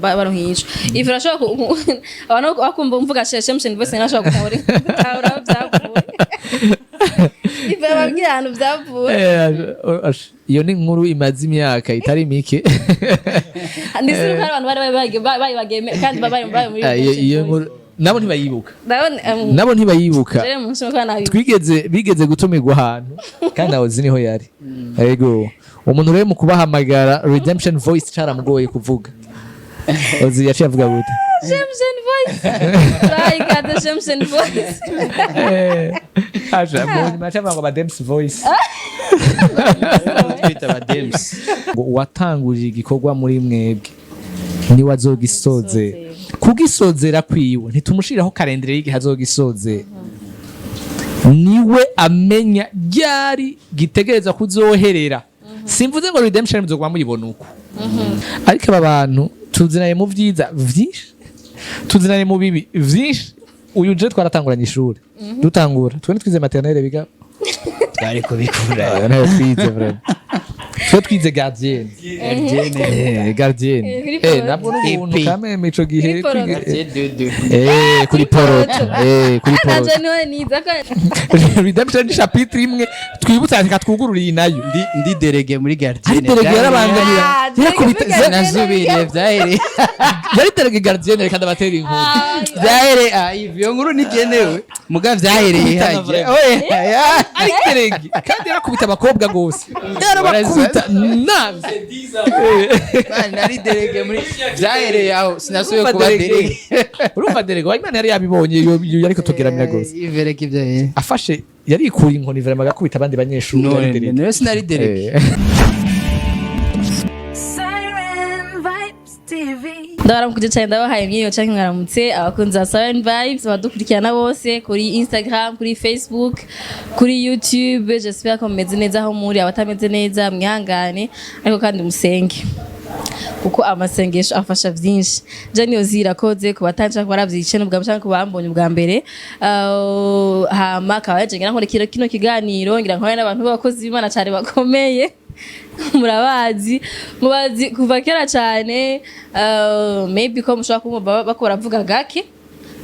Baronka inyishu ifu urashobora abantu bakumva mvuga Redemption Voice, ntashobora gutahura aho byavuye. Ifu yababwira ahantu byavuye. Iyo ni inkuru imaze imyaka itari mike. Ndetse nuko hari abantu bari bayibagiye kandi bari muri Iyo Redemption Voice. nkuru nabo ntibayibuka. Ndabona Nabo ntibayibuka. Rero umunsi umwe nabibuka. Twigeze bigeze gutumirwa ahantu kandi aho niho yari. Yego, umuntu rero mu kubahamagara Redemption Voice caramugoye kuvuga. Ozi yaciye avuga gute? Redemption Voice, bayikata Redemption Voice. Aja mu nyuma yaciye avuga ngo Badems Voice. Twita abadems. Ngo uwatangurije igikorwa muri mwebwe niwe azogisozera. Kugisozera kwiwe ntitumushiriraho calendrier y'igihe azogisozera, niwe amenya ryari gitegereza kuzoherera. Simvuze ngo Redemption muzoguma muyibona uko, ariko aba bantu tuzinanye mu vyiza vyinshi, tuzinanye mu bibi vyinshi. Uyu je twaratanguranye ishuri, dutangura twe twize maternelle biga. Twari kubikura. Nayo twize vraiment, twe twize gardienne. Gardienne. Kuri poroto. Nabwo n'ubuntu EP. kameme ico gihe. Kuri poroto. Kuri poroto, kuri Naje poroto. niwe niza ko Redemption ni chapitre imwe twibutsa, reka twugurure iyi nayo. Ndi délégué muri Ari gardienne. délégué, yarabangamira. Ah, yarakubita. délégué muri Nasubiriye, vyahereye. Yari délégué gardienne, reka ndabatera inkuru. Vyahereye, ah, iyo nkuru nikenewe muga vyahereye Yarakubitana hajya. vraiment. Oya, ya. Ari délégué kandi yarakubita abakobwa gose, yarabakubita nabi. Man, nari délégué muri, vyahereye aho sinasubiye Urumva kuba délégué. délégué. Urumva délégué wa Imana yari yabibonye iyo yariko tugeramira gose. Ivereka ivyo. Afashe yarikuye inkoni vraiment, agakubita abandi banyeshuri. Yari None délégué. none sinari délégué. Siren Vibes TV. Ndabaramukije cyane, ndabahaye imyiyo canke mwaramutse, abakunzi ba Siren Vibes, abadukurikirana bose kuri Instagram, kuri Facebook, kuri YouTube. J'espère ko mumeze neza aho muri. Abatameze neza mwihangane, ariko kandi musenge kuko amasengesho afasha vyinshi. Je niyo zirakoze ku batanje ko baravyice n'ubwa canke ku bambonye ubwa mbere. Hama akaba yaje ngira nkore kino kiganiro, ngira nkore n'abantu b'abakozi b'Imana cyane bakomeye. Murabazi, mubazi kuva kera cyane. Maybe ko mushobora kumva bako baravuga gake,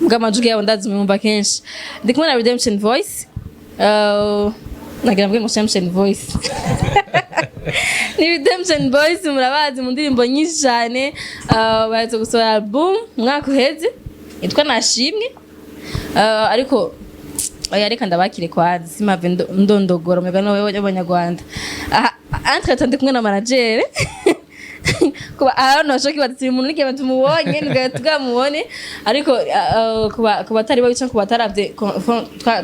mbwa amajwi yabo ndazi muyumva kenshi. Ndi kumwe na Redemption Voice. Nagira mbwe ngo Redemption Voice ni Redemption Voice, murabazi mu ndirimbo nyinshi cyane. Baherutse gusohora album umwaka uheze yitwa Nashimwe. Ariko oya, reka ndabakire kwanza, simave ndondogora umugani w'Abanyarwanda. Aha, entre ndi kumwe na manager, kuba ahantu bashobora kwibaza ati uyu muntu n'igihe tumubonye ntigahe tugamubone, ariko ku batari babica, ku bataravye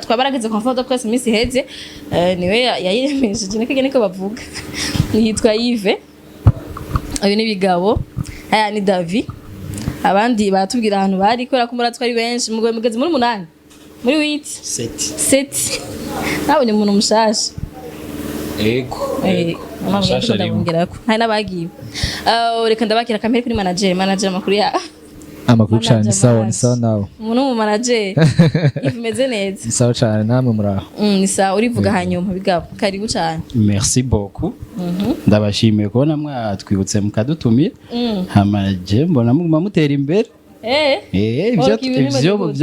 twabaragize conférence de presse iminsi iheze, niwe yayiremesheje, niko niko bavuga. Yitwa Yves, uyu ni Bigabo, aya ni Davi. Abandi baratubwira ahantu bari kubera ko muri twari benshi, mugeze muri 8, muri 8. Sept. 7, nabonye umuntu mushasha. Ego. Mushasha ndabongerako hari n'abagiye. Reka ndabakira kamere kuri manager. Manager, amakuru ya Amakuru cyane, ni sawa, ni Manager. sawa nawe. Umuntu w'umu manager, ifu imeze neza? Ni sawa cyane, namwe muraho? Ni sawa, urivuga hanyuma. Bigabo, karibu cyane. Merci beaucoup, ndabashimiye kubona mwatwibutse mukadutumira. Hama je mbona muguma mutera imbere. Ibyo Ok, ibintu bimeze ibyo gute?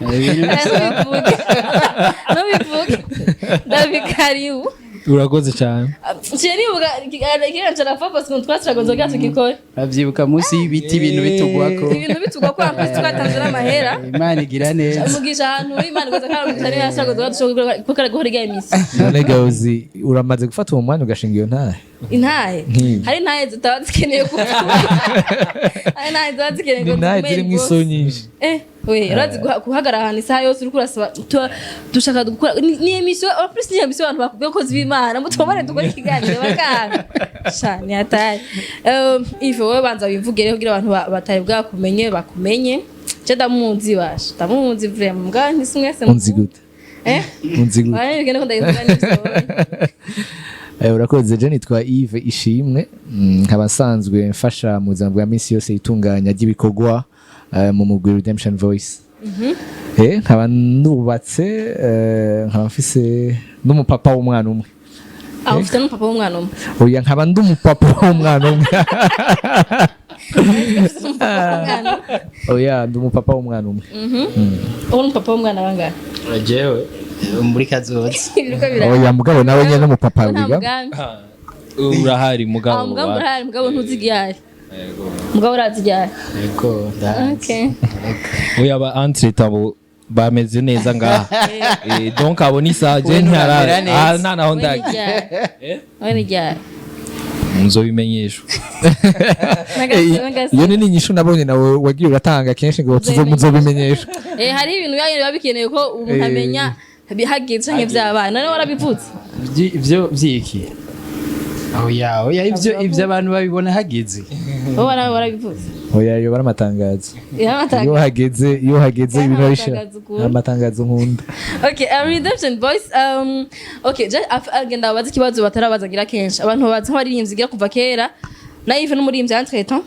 Ibyo ibintu. Ntubivuge, ntubivuge. David, karibu. Urakoze cyane. Ciye nibuka ikiganiro na Papa ukuntu twasiragoze kugira tugikore. Babyibuka munsi y'ibiti, ibintu bitugwako. Ibintu bitugwa ko ampisi twatanze n'amahera. Imana igira neza. Umugisha ahantu uri, Imana ikoze kandi umugisha niyo yasiragoze dushobora gukora gukora iriya misi. None Gawuzi, uramaze gufata uwo mwanya ugashinga iyo ntahe? Intahe? Nk'ibi. Hari intahe zitaba zikeneye kuvuga, hari intahe zitaba zikeneye Ni ngo intahe zigume zirimo rwose. iso nyinshi. We urazi guhagarara ahantu isaha yose uriko urasaba dushaka gukora ni émission, en plus ni émission abantu bakubwiye ko z'Imana mutubare dukora ikiganiro bakanga sha ni hatari. Yves, wowe banza wivugire kugira abantu batari bwakumenye bakumenye. Je ndamuzi basha, ndamuzi vraiment, mbwa ntisi mwese. Unzi gute? Eh? Unzi gute? Wari bigende ko ndayivuga nivyo. Urakoze. Je nitwa Yves Ishimwe, nkaba nsanzwe mfasha mu buzima bwa minsi yose itunganya ry'ibikorwa mu mugwi Redemption Voice. Nkaba nubatse, nkaba mfise n'umupapa w'umwana umwe. Aho ufite n'umupapa w'umwana umwe? Oya, nkaba ndi umupapa w'umwana umwe. Ufite umupapa w'umwana umwe. Oya, ndi umupapa w'umwana umwe. Ubu ni umupapa w'umwana bangahe? Jewe muri kazoza. Biriko bira. Oya, mugabo nawe nyene n'umupapa Nta wiga. mugambi. Urahari mugabo. Ah, mugambi urahari, mugabo ntuzi igihari. Mugabo urazi igihari. Yego, ndazi. Okay. Oya, ba entre-temps bameze neza ngaha. Donc abo ni saje. We nturamera Ntiyara. neza. Ah, nta naho We ni ndagiye. igihari. We ni igihari. Muzobimenyeshwa. Iyo ni inyishu nabonye nawe wagiye uratanga kenshi ngo muzobimenyesha. Hari ibintu biba bikenewe ko umuntu amenya hageze canke vyabaye. None warabivutse? Ivyo vyiki? Oya, oya, ivyo abantu babibona hageze. Wowe nawe warabivutse? Oya, yo bari amatangazo. Iyo amatangazo. Iyo hageze Kandi ibintu babishira. amatangazo ukunda. Amatangazo nkunda. Okay, Redemption Voice, okay, just agenda babaza ikibazo batarabaza ngira kenshi. Abantu babaza nk'abaririmbyi ngira kuva kera. Na Yves n'umuririmbyi entre-temps.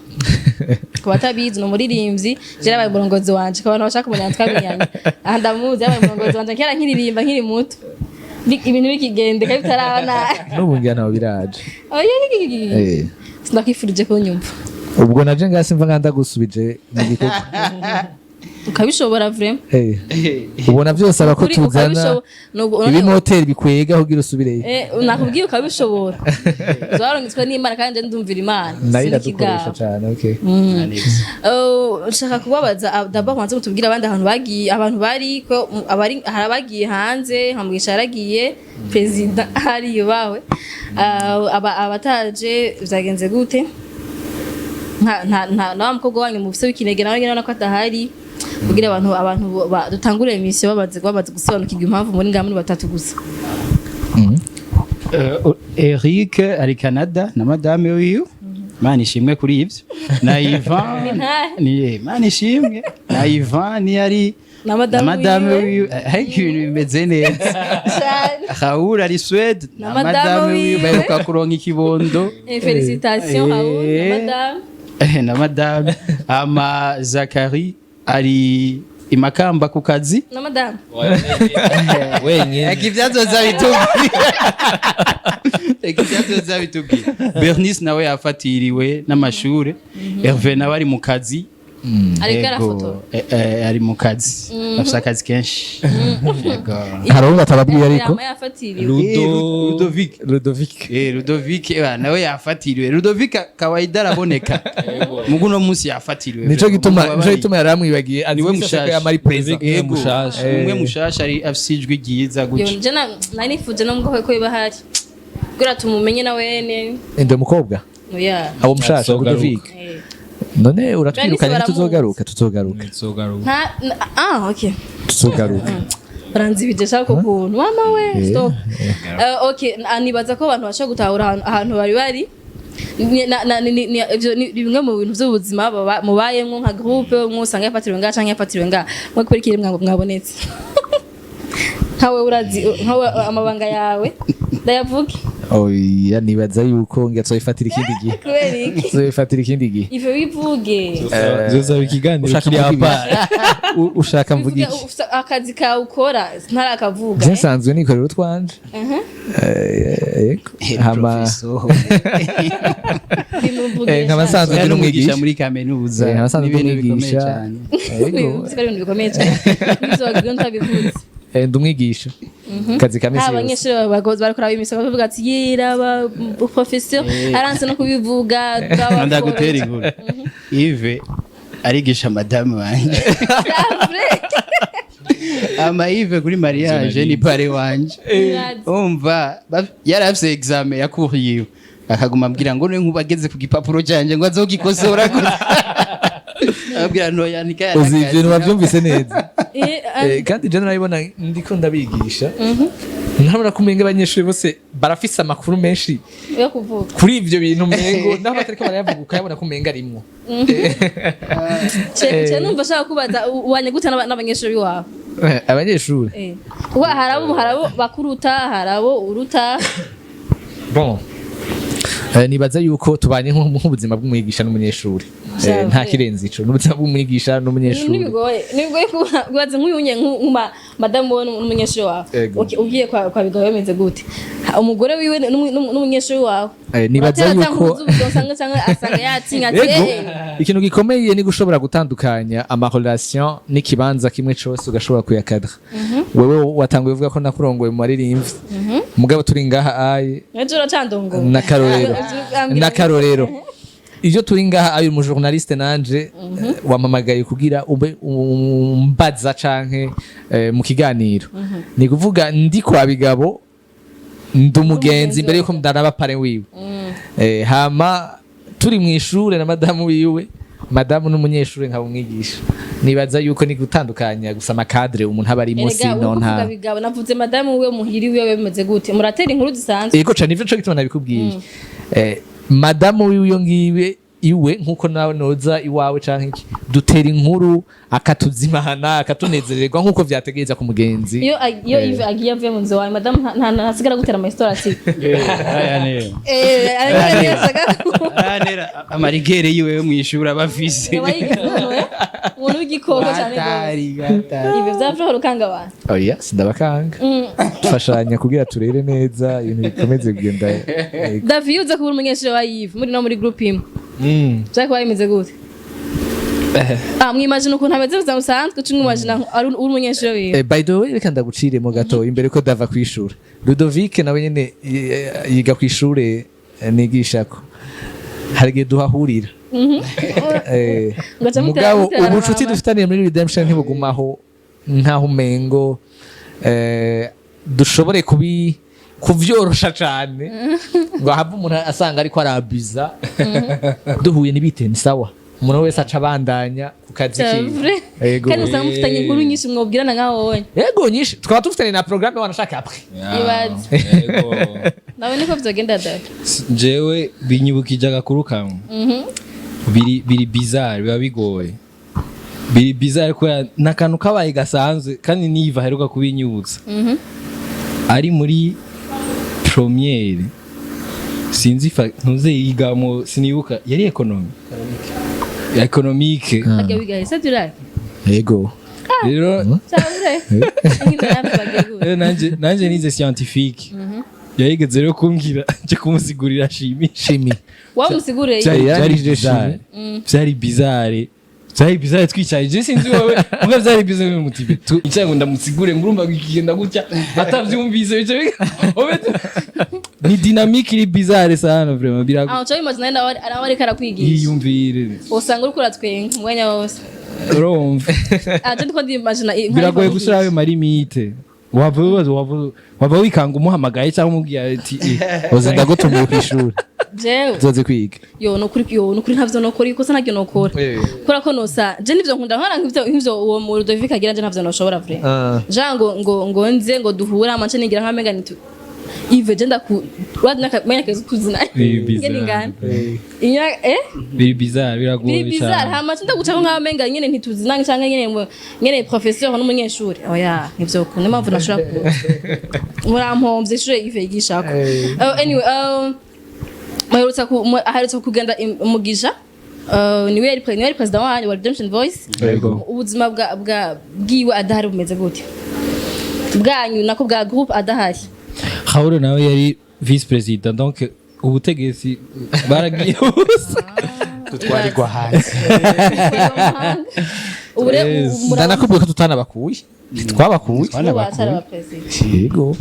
Ku batabizi, ni umuririmbyi, je yabaye umurongozi wanje. Ku bantu bashaka kumenya twamenyanye. Aha ndamuzi, yabaye umurongozi wanje kera nkiririmba nkiri muto. Ibintu bikigendeka bitaraba nabi. N'ubu ngira ntaho biraje. Oya, sinakwifurije kunyumva. Ubwo naje ngasi mva nganda gusubije mu gikorwa. Ukabishobora vraiment. Ubona byose aba ko Ukuri tuzana ibimoteri bikwega kugira usubireyo. Nakubwiye ukabishobora. Zarongetswe n'Imana kandi nje ndumvira Imana. Nayo Sindi iradukoresha ikigabo. cyane, okay. Nshaka kubabaza, d'abord banze mutubwire abandi ahantu bagiye, abantu bari ko abari, hari abagiye hanze nka Mugisha yaragiye, perezida hari yubawe. Abataje vyagenze gute? Nka nta nta na wa mukobwa wanyu mufise w'ikinege nawe nyene urabona ko atahari, kugira abantu dutangure émission babaze gusobanukirwa impamvu muri ngaha muri batatu gusa. Eric ari Canada na madame wiwe, Mana ishimwe kuri ivyo, na Ivan ni Mana ishimwe, na Ivan ni ari na madame na madame wiwe. Wiwe, ariko ibintu bimeze neza. Cane. Raoul ari Suède na na madame madame wiwe, wiwe. baheruka kuronka ikibondo. Félicitations Raoul na madame. Na madame. Ama Zakari ari imakamba ku kazi. Na madame. Wenyine. Reka ibyazoza bitubwira, reka ibyazoza bitubwira. Bernice nawe yafatiriwe n'amashure, Hervé nawe ari mu kazi. Ariko Yego, arafotora. Ari mu kazi, afise akazi kenshi. Yego. Hari uwo batababwiye ariko. Yama yafatiriwe. Ludo. Ludovic. Ludovic. Ludovic, nawe yafatiriwe. Ludovic kawaida araboneka, mugu uno munsi yafatiriwe. Nico gituma Mubabarire. nico gituma yaramwibagiye. Niwe Azi mushasha. ko yamari president. Ludovic. Yego, Mushasha. umwe mushasha ari afise ijwi ryiza Yo, gutyo. nje nari nifuje no mugabo ko biba hari kugira tumumenye na wene. Ende mukobwa? Oya. Abo mushasha? Azogaruka. Ludovic. None uratwirukanye? Bernice. Ntituzogaruka, tuzogaruka. Nzogaruka. Nta ah, okay. Tuzogaruka. Baranzibije shaka ukuntu mama we stop. Okay, nibaza ko abantu bashobora gutahura ahantu bari ivyo ni bimwe mu bintu by'ubuzima mubayemwo nka groupe, umwe usanga yafatiriwe ngaha canke yafatiriwe ngaha. Mwe kubera ikiri mwabonetse nkawe urazi nkawe amabanga yawe ndayavuge? Oya, nibaza yuko ngira tuzobifatira ikindi gihe. Kubera iki? Tuzobifatira ikindi gihe. Ivyo bivuge. Zozaba ikiganiro Ushaka kiri mvuga apa. Ushaka mvuga Bivuge, iki? ufise akazi kawe ukora ntarakavuga. Je nsanzwe nikorera utwanje. Yego. Hama Professor. Nkaba nsanzwe ndi Oya, n'umwigisha n'umwigisha muri kaminuza. Nkaba nsanzwe ndi Ni ibintu bikomeye umwigisha. cyane. Yego. Bivuze ko ari ibintu bikomeye cyane, ibyo wagiye ntabivuze. Ndi umwigisha, kazi ka Nta misi yose. abanyeshuri bawe bariko barabimisa bavuga ati yiraba professeur aranse no kubivuga. Ndagutera inkuru, Yves arigisha madamu wanje. Ama Yves kuri mariage ni parrain wanje. Umva, yari afise examen yakuriye, akaguma ambwira ngo none nkuba ageze ku gipapuro cyanjye ngo azogikosora gute, abwira ntoya nika. Uzi ibintu babyumvise neza. Kandi je narabibona ndiko ndabigisha, ntabona ko umenga abanyeshuri bose barafise amakuru menshi yo kuvuga kuri ivyo bintu, umengo naho batariko barayavuga ukayabona ko umenga arimwo. Ce numva ashaka kubaza ubanye gute n'abanyeshuri biwawe? Abanyeshuri? Kuko hari abo bakuruta, hari abo uruta. Bon. Nibaza yuko tubanye nk'ubuzima bw'umwigisha n'umunyeshuri. Nta kirenze ico, n'ubuzima bw'umwigisha n'umunyeshuri. Ntibigoye kubaza nk'uyu nye nk'uma madamu wowe n'umunyeshuri wawe. Ego. Okay, ugiye kwa Bigabo bimeze gute? Umugore wiwe n'umunyeshuri wawe. Nibaza Uratera yuko usanga cyangwa asanga yatinye ati Ego, ikintu gikomeye ni gushobora gutandukanya ama relation n'ikibanza kimwe cose, ugashobora kuyakadra. Wewe watanguye uvuga ko nakurongoye mu maririmbyi, mugabo turi ngaha aye Ejo uracandongo. N'akarorero, iyo turi ngaha ayo umu journaliste nanje wampamagaye kugira ube umbaza canke mu kiganiro, ni kuvuga ndi kwa Bigabo ndi umugenzi mbere yuko ndanaba parrain wiwe. Hama turi mu ishure na madamu wiwe, madamu n'umunyeshure nkaba umwigisha. Nibaza yuko ni gutandukanya gusa ama cadre umuntu aba arimo. Erega sino uri kuvuga nta Bigabo, navuze madamu wiwe muhiri wiwe bimeze gute? Muratera inkuru zisanzwe? Yego cane, ivyo co gituma nabikubwiye. Madamu wiwe iyo ngiwe iwe, nkuko nawe noza iwawe canke iki, dutera inkuru akatuzimana akatunezererwa nkuko vyategereza ku mugenzi. Iyo Yves agiye avuye mu nzu wawe, madamu ntasigara gutera ama histoires ati ariko yashaka amarigere yiwe yo mw'ishuri aba afise. Aba yigize umuntu, umuntu w'igikoko cyane rwose. Hatari, hatari. Ibyo vyavyo rukanga abantu. Oya, sindabakanga, dufashanya kugira turere neza, ibintu bikomeze kugenda. David, iyo uza kubura umunyeshuri wa Yves muri no muri group imwe, vyari kuba bimeze gute? Mwimagine ukuntu ameze mu buzima busanzwe, uca umwimagine ari uri umunyeshuri wiwe. By the way, reka ndaguciremo gato imbere ko dava kwishura. Ludovic nawe nyene yiga kw'ishure nigishako, hari igihe duhahurira. Ugaca Mugabo muterana ubucuti amababa. dufitaniye muri Redemption ntibugumaho nkaho umengo dushobore kuvyorosha cane ngo have umuntu asanga ariko arabiza. Duhuye n'ibite ni sawa, umuntu wese aca abandanya ku kazi C'est kiwe. vrai. Yego. Kandi usanga mufitanye inkuru nyinshi mwobwirana nkaho wowe. Yego, nyinshi, tukaba dufitanye na programme wanashaka après. Ibaze. Yego. Nawe niko vyogenda, David? Jewe binyibukije agakuru kamwe biri bizarre, biba bigoye, biri bizarre kubera ni akantu kabaye gasanzwe kandi niva aheruka kubinyibutsa ari muri première, sinzi ntuze yigamo, sinibuka, yari économie, économique. Harya wiga he? Sadurake? Yego. Rero C'est vrai. Nyine natwe bagiye gute? rero nanje nize scientifique, yarigeze rero kumbwira nje kumusigurira ashimisha. Shimi. Wamusiguriye? Byari byari Yarangije. bizarre, byari bizarre, byari bizarre. Twicaye, je sinzi wowe, mbwa byari bizarre mutibe twicaye ngo ndamusigure ngo urumva bikigenda gutya atavyumvise bice ni dynamique iri bizarre sana, vraiment birago. Aho cyo imagine nawe ariko arakwigisha. Yiyumvire. Usanga uriko uratwenga umwanya wose. Urumva. Ah, je ndiko ndimagina. Biragoye gushyiraho ayo ma limites, wava wibaza, wava wikanga umuhamagaye cyangwa umubwiye ati Uzi ndagutumiye kw'ishuri. Jewe? Uzoze kwiga. Yo, nukuri, yo nukuri, ntavyo nokora, ikosa ntaryo nokora. Kubera ko nosa je nivyo nkunda nkora nk'ivyo uwo mu Ludovic agira, je ntavyo noshobora vrai. Jean ngo nze ngo duhure amance nigira nk'amenga ni Yves je ndaku urazi naka menya kazi kuzina. Biri bizarre. Ngene ingana. Inya Biri bizarre, biragoye Biri bizarre. cyane. Hama ndagucako nk'aho menga nyene ntituzinanye canke nyene nyene professeur n'umunyeshuri. Oya, nivyo ukunda impamvu nashobora kuza. Murampombye ishure Yves yigishako. Anyway, aherutse kugenda Umugisha. Niwe yari president wanyu wa Redemption Voice. Yego. Ubuzima bwa bwiwe adahari bumeze gute? Bwanyu nako bwa groupe adahari. Raoul nawe yari vice président, donc ubutegetsi baragiye bose. Dutwarirwa hanze. Ubu rero Ndanakubwiye ko tutanabakuye, twabakuye. Twanabakuye aba president. Yego.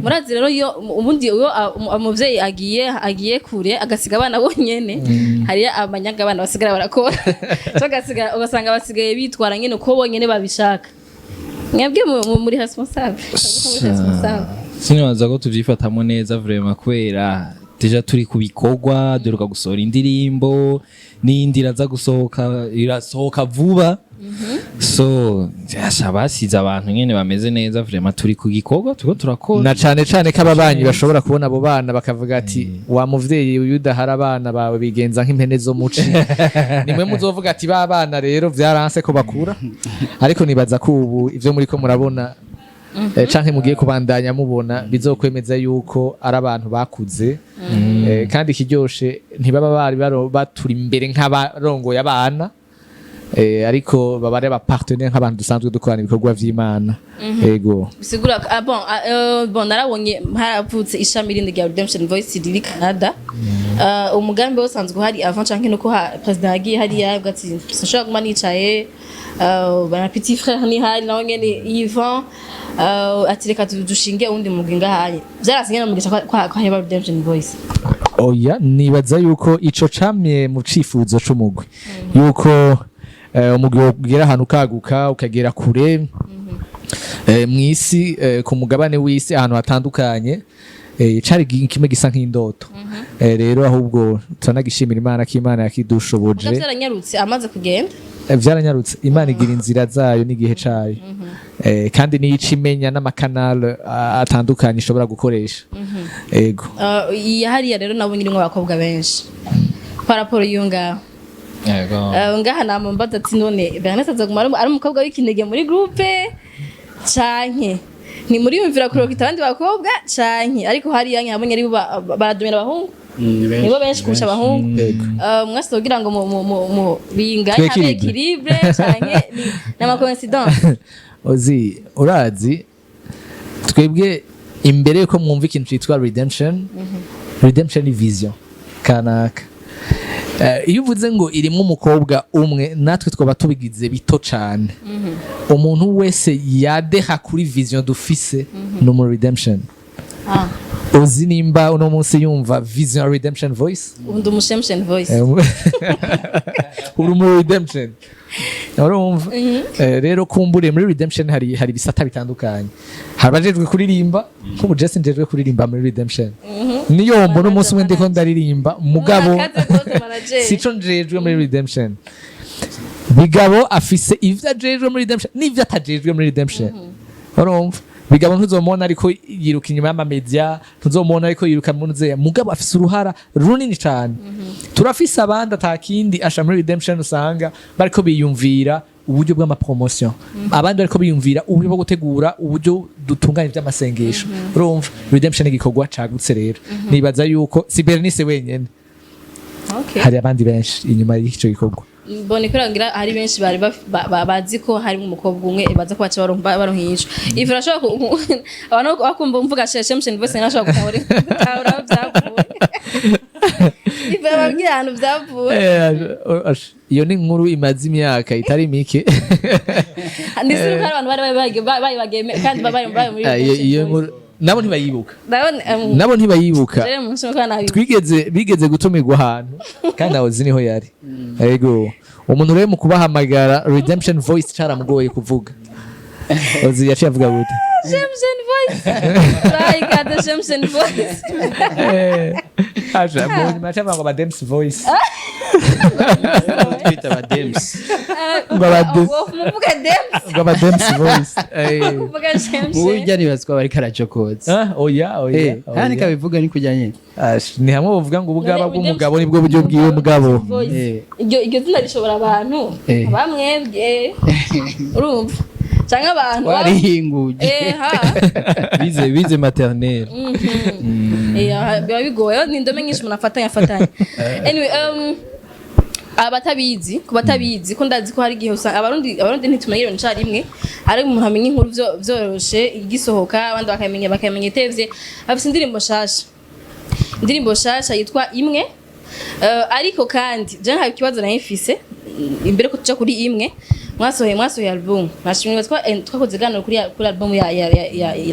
Murazi rero iyo ubundi iyo umuvyeyi agiye kure agasiga abana bonyene, hariyo amanyaga abana basigara barakora. So agasigara ugasanga basigaye bitwara nyene uko bonyene babishaka. Mwebwe muri responsable. Muri responsable. Sinibaza ko tuvyifatamo neza vraiment, kubera déjà turi ku bikorwa, duheruka gusohora indirimbo n'iyindi iraza gusohoka, irasohoka vuba. So yasha basize abantu nyene bameze neza vraiment, turi ku gikorwa, turiko turakora. Na cane cane ko ababanyi bashobora kubona abo bana bakavuga ati: "Wa muvyeyi uyu udahari abana bawe bigenza nk'impene zo muci." Nimwe muzovuga ati: "Ba bana rero vyaranse ko bakura." Ariko nibaza ko ubu ivyo muriko murabona canke mugiye kubandanya mubona bizokwemeza yuko ari abantu bakuze. Kandi ikiryoshe, ntibaba bari baturi imbere nk'abarongoye abana, ariko baba ari abapartenaire nk'abantu dusanzwe dukorana ibikorwa vy'Imana. Ego. Bisigura, ah, bon, ah, bon, narabonye haravutse ishami rindi rya Redemption Voice riri Canada. Umugambi wose usanzwe uhari avant, canke nuko president yagiye hariya avuga ati sinshobora kuguma nicaye, bana petit frère ni hari nawe nyene Yvan, ati reka dushinge uwundi mugwi ngahaye vyarasinye mugisha kwa heba Redemption Voice? Oya, nibaza yuko ico camye mu cifuzo c'umugwi, yuko umugwi wogera ahantu ukaguka, ukagera kure mw'isi, ku mugabane w'isi, ahantu hatandukanye. Cari kimwe gisa nk'indoto. Rero ahubwo turanagishimira Imana ko Imana yakidushoboje. Muga vyaranyarutse amaze kugenda. Vyaranyarutse. Imana igira inzira zayo n'igihe cayo. Kandi niyo ica imenya n'amakanal atandukanye ishobora gukoresha. Ego. Iya hariya rero nabonye irimwo abakobwa benshi par rapport y'iyo ngaho. Yego. Ngaha namumbaza ati none Bernice azaguma ari umukobwa w'ikinege muri groupe, canke ntimuriyumvira kurokita abandi bakobwa, canke ariko hariya nkabonye ari bo baradomera abahungu, nibo benshi kurusha abahungu. Yego. Mwese kugira ngo mu binganye habe Twéquilibre. équilibre, canke ni ama coïncidence? Ozi, urazi twebwe imbere yuko mwumva ikintu citwa Redemption, Redemption ni vision kanaka. Iyo uvuze ngo irimwo umukobwa umwe, natwe twaba tubigize bito cane. Umuntu wese yadeha kuri vision dufise ni umu Redemption. Uzi nimba uno munsi yumva vision ya Redemption Voice? Ubu ndi umushemshen voice. Uri muri Redemption, urumva. Rero kumbure muri Redemption hari ibisata bitandukanye. Hari abajejwe kuririmba, nk'ubu Jesse njejwe kuririmba muri Redemption, niyo mbona umunsi umwe ndiko ndaririmba, mugabo Murakaze rwose, manager. sico njejwe muri Redemption. Bigabo afise ivyo ajejwe muri Redemption n'ivyo atajejwe muri Redemption, urumva. Bigabo ntuzomubona ariko yiruka inyuma y'amamedia, ntuzomubona ariko yiruka mu nzeya, mugabo afise uruhara runini cane. Turafise abandi atakindi asha muri Redemption, usanga bariko biyumvira uburyo bw'amapromotion, abandi bariko biyumvira uburyo bwo gutegura, uburyo dutunganya ivy'amasengesho. Urumva, Redemption igikorwa cagutse. Rero nibaza yuko si Bernice wenyene, hari abandi benshi inyuma y'ico gikorwa. Mbone ko ngira hari benshi bari bazi ko harimo umukobwa umwe, baza ko baca baronka inyishu. Ifu urashobora abantu bakumva mvuga shemshen voice, ntashobora gutahura aho byavuye. Ifu yababwira ahantu byavuye. Iyo ni inkuru imaze imyaka itari mike. Ni suri ko hari abantu bari bayibagiye kandi bari muri Iyo nkuru nabo ntibayibuka. Ndabona Nabo ntibayibuka. rero umunsi umwe nabi. Twigeze bigeze gutumirwa ahantu, kandi aho niho yari. Ego, umuntu rero mu kubahamagara Redemption Voice caramugoye kuvuga. Ozi yaciye avuga gute? Shemshen voice, bayikata shemshen voice. Aja mu nyuma yaciye avuga ngo badems voice. Twita abadems. Ngo Muvuga dems. Ngo abadems voice. Muvuga shemshen. Mu buryo nibazwa bariko aracokotsa. Ah, oya, oya. Kandi Oya. kabivuga ni kujya nyine. Ash, ni hamwe bavuga ngo ubugaba bw'umugabo nibwo buryo bwiwe mugabo. Voice. Iryo zina rishobora abantu bamwebwe, urumva, canke abantu Warihinguje. Ha. Bize maternelle. Biba bigoye, ni indome nyinshi umuntu afatanya afatanya. Anyway, abatabizi, ku batabizi, ko ndazi ko hari igihe usanga abarundi ntitumenya ibintu rimwe, ari umuntu amenya inkuru vyoroshe igisohoka, abandi bakayimenya itevye. Afise indirimbo shasha, indirimbo shasha yitwa Imwe. Ariko kandi je nta ikibazo nari mfise imbere ko tuja kuri Imwe. Mwasohoye album Nashimwe, twakoze iganiro kuri album ya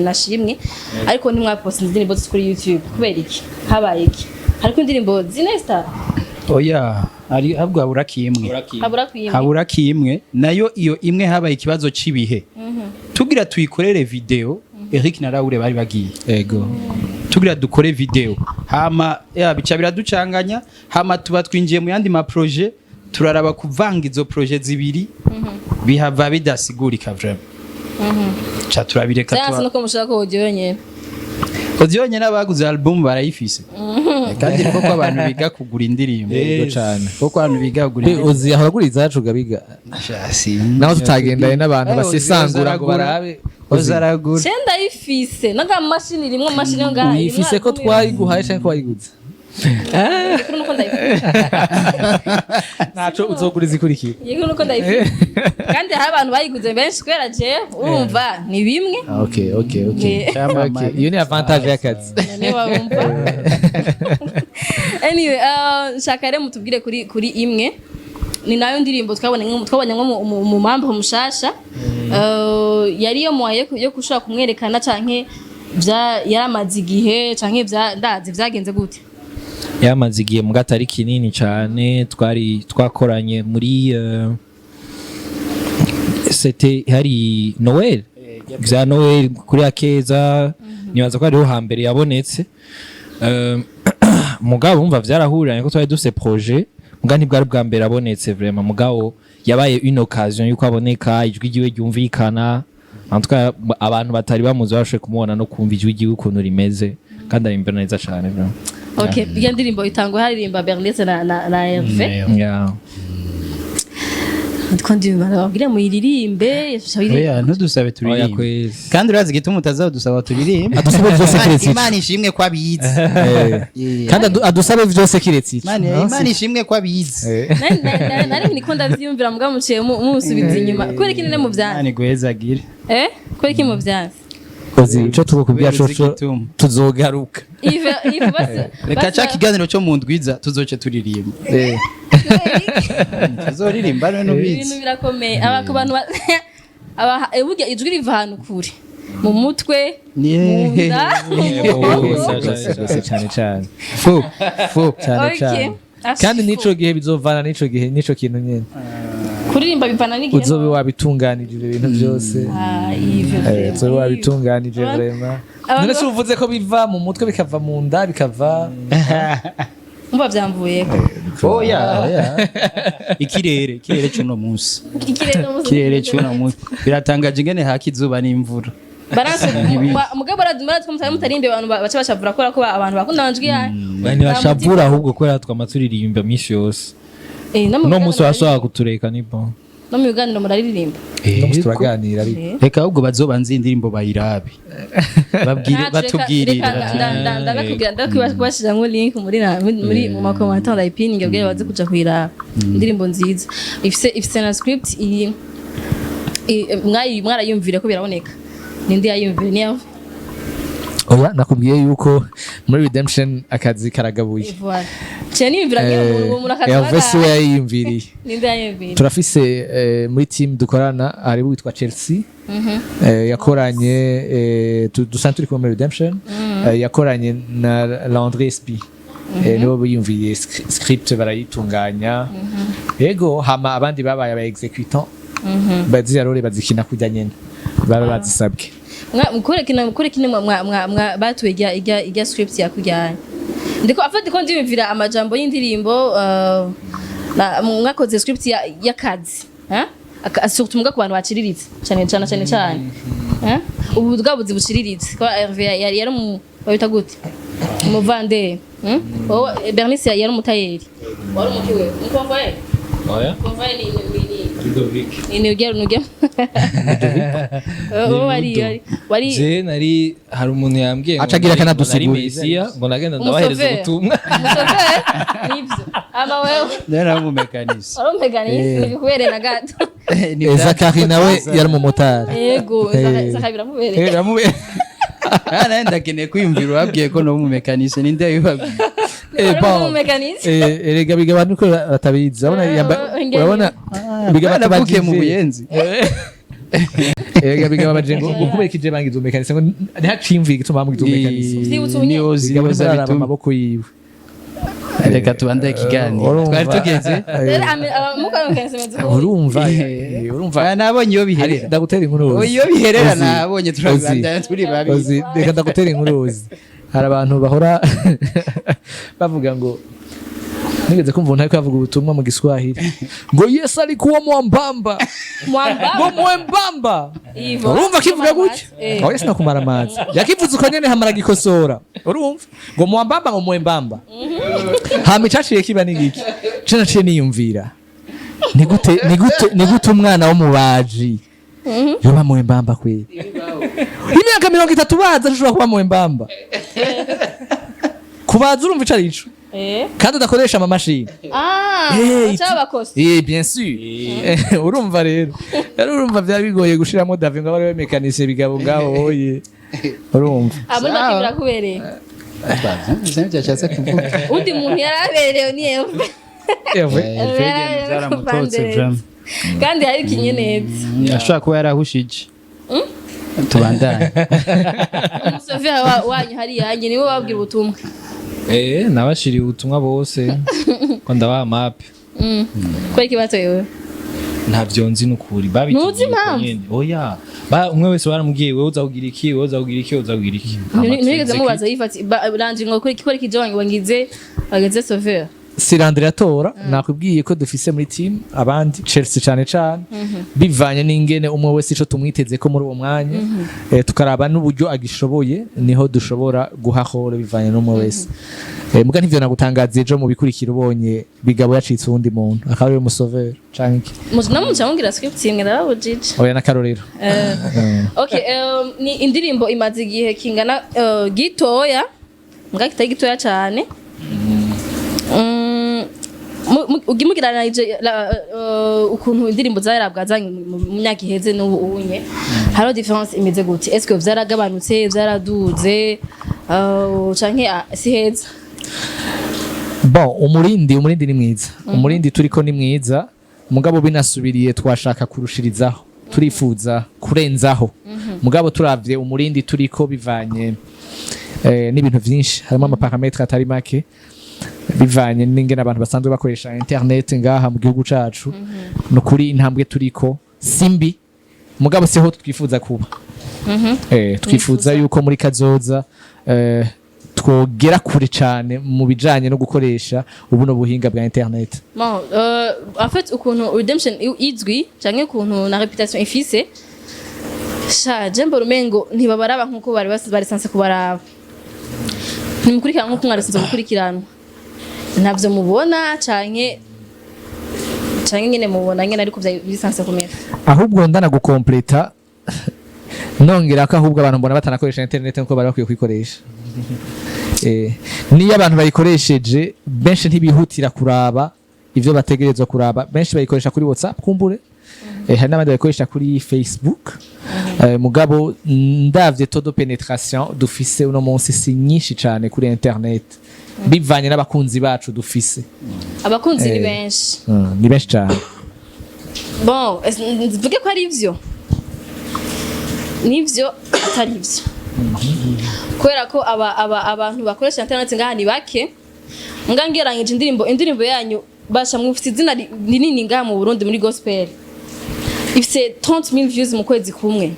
Nashimwe, ariko ntimwaposta indirimbo zose kuri YouTube. Kubera iki? Habaye iki? Hariko indirimbo zine, star? Oya, ari ahubwo habura kimwe. Habura kwimwe. Habura kimwe nayo. Iyo imwe habaye ikibazo c'ibihe, tugira tuyikorere video, Eric na Raoul bari bagiye. Ego. Tugira dukore video, hama ya bica biraducanganya, hama tuba twinjiye mu yandi ma projet, turaraba kuvanga izo projet zibiri bihava bidasigurika vraiment, ca turabireka. Cyangwa se Tuba nuko mushaka ko audio yonyene? Audio nyene, abaguze album barayifise. Kandi ni koko abantu biga kugura indirimbo. Yego cane. Koko abantu biga kugura Be, indirimbo. Ozi ahora agura izacu gabiga. Shasi. Naho tutagendanye n'abantu Eh, Ozi basesangura ngo aragura. barabe. Ozi aragura. Ce ndayifise no mu mashini, irimwo mashini yo ngaha. Uyifise ko twayiguhaye canke ko wayiguze? Kuri nuko ndayifise. Ntaco, uzogura izikurikira. Yego, nuko ndayifise, kandi hari abantu bayiguze benshi kubera jewe, urumva ni bimwe. Okay. Cyamamare. Okay, iyo ni avantage y'akazi. None wumva, anyway, nshaka rero mutubwire kuri imwe, ni nayo ndirimbo twabonye nko mu mambo mushasha. Yari yo muwaye yo kushobora kumwerekana, canke vya yaramaze igihe, canke vya ndazi vyagenze gute? Yamaze igihe muga atari kinini cyane. Twari twakoranye muri c'était hari Noël, vya Noël kuri Akeza, nibaza ko ariho hambere yabonetse. Mugabo umva vyarahuriranye ko twari dufise projet, muga ntibwari bwa mbere abonetse vraiment, mugabo yabaye une occasion yuko aboneka, ijwi ryiwe ryumvikana. En tout cas abantu batari bamuzi bashoboye kumubona no kumva ijwi ryiwe ukuntu rimeze, kandi ari imbere neza cane vraiment. Okay, iyo ndirimbo itangwa haririmba Bernice na Hervé. Yeah. Ndiko ndibara babwira muyiririmbe. Oya, ntudusabe Oya turirimbe. kwezi. Kandi urazi igituma utazadusaba turirimbe? Adusabe vyose kiretse ico. Imana ishimwe ko abizi. Eh. Kandi adusabe vyose kiretse ico. Imana ishimwe ko abizi. Nari niko ndavyiyumvira, mugabo muciye musubiza inyuma. Kubera iki nene mu vyanse? Imana iguhezagire. Eh, kubera iki mu vyanse? Ozi, ico tukubwira Kubera uzi coco, igituma. tuzogaruka. Ive Ive basi. Reka ca kiganiro cyo mu ndwiza tuzoce turirimba. Tuzoririmba none Ibintu ubizi. birakomeye. Aba ku bantu burya ijwi riva ahantu kure, mu mutwe, mu nda, mu mugongo. Rwose, cyane cyane. Fu fu. Cyane Okay. cyane. Asi Kandi fu. n'ico gihe bizovana n'ico gihe n'ico kintu nyene. Kuririmba bivana n'igihe. Uzobe wabitunganije ibyo bintu byose. Ah, Yves, Eh, vraiment. uzobe wabitunganije vraiment. None se uvuze ko biva mu mutwe, bikava mu nda, bikava Umva, vyamvuyeko. Oya, ikirere cy'uno munsi. Ikirere no munsi. Ikirere cy'uno munsi biratangaje ingene haka izuba n'imvura. Balance mugabo baradumara two mutari mutarimbe, abantu baca bashavura kubera ko abantu bakunda amajwi yanyu. Ntibashavura ahubwo kubera twama turirimba minsi yose. Eh, no mu Uno munsi biganiro. washobora kutureka, ni bon. No mu biganiro muraririmba? No musi turaganira ariko. Reka ahubwo bazobanze indirimbo bayirabe, babwire, Ntacu, batubwirire. reka ndabakubwira, ndakubashiramwo link muri na- muri mu ma commentaires, ndayipininga kugira baze kuja kuyiraba. Indirimbo nziza, ifise na script iyi mwarayumvire ko biraboneka. Ninde yayumvire? Niyo? Oya, nakubwiye yuko muri Redemption akazi karagabuye. Voilà, ciye niyumvira ngira umuntu, uwo muntu Hervé si we akazi. yayiyumviriye. Ninde yayumvire? Turafise muri team dukorana hari witwa Chelsea, yakoranye dusanzwe turi kumwe muri Redemption, yakoranye na Landry SP. Nibo biyumviriye script barayitunganya, yego. Hama abandi babaye aba exécutant, baziriya role bazikina kurya nyene baba bazisabwe. Mukore kina mwa batuye ijya script yakujyanye. Ndiko afite ko ndiyumvira amajambo y'indirimbo, mwakoze script y'akazi, ha? Surtout muga ku bantu baciriritse cyane cyane cyane cyane. Eh? Ubu bwabuzi buciriritse ko Hervé yari mu babita gute, umuvandere, Wowe Bernice yari umutayeri, wari umukiwe, umukonvoyeri. Oya. Convoyeur ni Ludovic. ni ujya nujya wowe wari Je nari, hari umuntu yambwiye ngo Aca agira nari akanadusigurira. Mesiya, ngo nagenda ndabahereza Umusoferi. ubutumwa. Umusoferi nibyo, ama wewe? Nari umumekanisi. Wari umumekanisi, bikubereye na gato. Zakari nawe yari umumotari. Yego, Zakari biramubereye. Nawe ndakeneye kwiyumvira ubabwiye ko no umumekanisi, ninde yabibabwiye? Wari Bon. umumekanisi. Erega biga abantu ko batabizi, urabona urabona biga Baravukiye mu batabajije. Buyenzi. Erega biga babaje ngo kubera ikije bangize umumekanisi, ngo ntihaciyumviye igituma bamugize umumekanisi. Vyibutse ubunye. Niyo Biga ziba bararaba bituma amaboko yiwe. Reka tubande ikiganiro. Urumva. Twari tugeze Rero muka mekanisi meze uko. Urumva, urumva. Ah, nabonye iyo biherera. Ndagutera inkuru. Iyo biherera. Uzi. Nabonye turabandanya turi babiri. Uzi, reka ndagutera inkuru. Uzi, hari abantu bahora bavuga ngo Nigeze kumva umuntu ariko avuga ubutumwa mu Giswahili ngo Yesu alikuwa mwambamba, Mwambamba. Ngo mwembamba. Ivo. Urumva kivuga gutya? Eh. Oya, sinakumara amazi, yakivuze uko nyene hamara gikosora. Urumva ngo mwambamba, ngo mwembamba. Hama icaciye kiba ni giki? Ce naciye niyumvira, ni gute umwana w'umubaji yoba mwembamba kweli? Imyaka 30 baza ashobora kuba mwembamba? Kubaza, urumva ico arico? Eh. Kandi udakoresha amamashini. Ah, Eh, cyabakose. Eh, bien sûr. Urumva rero urumva byaba bigoye gushiramo David ngo abe ariwe mécanicien Bigabo ngaho oye. Urumva. Ah, muri make birakubereye. Ivyo byashatse kuvuga. Undi muntu yaraberewe ni Eve. Eve. Eve byaramutotse vraiment. Kandi yarikinye neza. Ashobora kuba yarahushije. Tubandanye. Umusoferi wanyu hariya yanjye niwe wabwira ubutumwa. Eh, nabashiriye ubutumwa bose ko ndabaha mape. Kubera iki batoyewe? Ntavyo nzi nukuri. Ntuzi impamvu? Nyene oya. Umwe wese baramubwiye: "Wewe uza kugira iki, wewe uza kugira iki, wewe uza kugira iki." Ntiwigeze mubaza yifati ranje ngo kuri kikora ikijo wange wangize bageze soferi? Sirandre yatora. Nakubwiye ko dufise muri team abandi Chelsea cane cane, bivanye n'ingene umwe wese ico tumwiteze ko muri uwo mwanya, tukaraba n'uburyo agishoboye, niho dushobora guha horo bivanye n'umwe wese. Muga ntivyo nagutangaza ejo mu bikurikira ubonye Bigabo yacitse uwundi muntu akaba ariwe musoveur canke iki. Namuca mubwira script imwe, ndababujije. Oya, n'akarorero. Okay, ni indirimbo imaze igihe kingana gitoya, mbwa kitari gitoya cyane. Ugimugereranije ukuntu indirimbo zarabwa zanyu mu myaka iheze n'ubu unye, hariho différence imeze gute? Est-ce que vyaragabanutse, vyaraduze, canke si heza? Bon, umurindi ni mwiza, umurindi turiko ni mwiza, mugabo binasubiriye twashaka kurushirizaho, turifuza kurenzaho. Mugabo turavye umurindi turiko, bivanye n'ibintu vyinshi, harimo ama paramètres atari make, bivanye n'ingene abantu basanzwe bakoresha internet ngaha mu gihugu cacu, ni ukuri intambwe turiko simbi, mugabo siho twifuza kuba. Twifuza yuko muri kazoza twogera kure cane mu bijanye no gukoresha ubuno buhinga bwa internet. Bon, en fait ukuntu Redemption izwi canke ukuntu na réputation ifise, sha je mbona umengo ntibabaraba nkuko bari censés kubaraba, ntimukurikirana nkuko mwari censés gukurikiranwa. Ntavyo mubona canke nyene mubona nyene, ariko biri censé kumera? Ahubwo ndanagukompleta, nongera ko ahubwo abantu mbona batanakoresha internet nkuko bari bakwiye kuyikoresha. Niyo abantu bayikoresheje, benshi ntibihutira kuraba ivyo bategerezwa kuraba. Benshi bayikoresha kuri WhatsApp kumbure, hari n'abandi bayikoresha kuri Facebook. Mugabo ndavye taux de pénétration dufise uno munsi si nyinshi cane kuri internet, bivanye n'abakunzi bacu dufise. Abakunzi ni benshi. Ni benshi cane. Bon, mvuge ko ari ivyo nivyo atari ivyo, kubera ko aba abantu bakoresha internet ngaha ni bake. Mbwa ngereranyije indirimbo yanyu, basha mufite izina rinini ngaha mu Burundi muri gospel, ifise 30,000 views mu kwezi kumwe.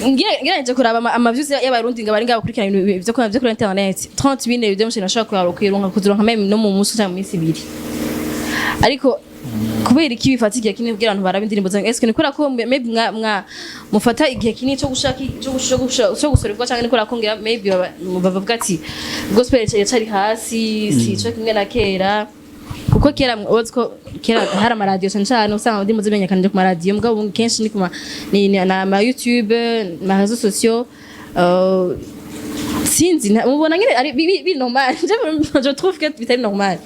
Ngereranyije kuraba ama views y'Abarundi ngo bari ngaha bakurikirana ibintu vyo kuri internet, 30,000 redemption ashobora kuraba kuyironka kuzironka même no mu munsi cyangwa mu minsi 2. Ariko kubera iki bifata igihe kinini kugira abantu barabe indirimbo zanyu? Est-ce que ni kubera ko maybe mwa mufata igihe kinini cyo gushaka cyo gusorerwa, cyangwa ni kubera ko ngira maybe bavuga ati gospel yacari hasi, si cyo kimwe na kera? Kuko kera uzi ko kera hari amaradiyo cyane cyane, usanga indirimbo zimenyekanije ku maradiyo, mugabo ubu kenshi ni ku ma ni na ma YouTube, ma réseaux sociaux. Sinzi, mubona nyine ari bi normal? Je trouve que bitari normal.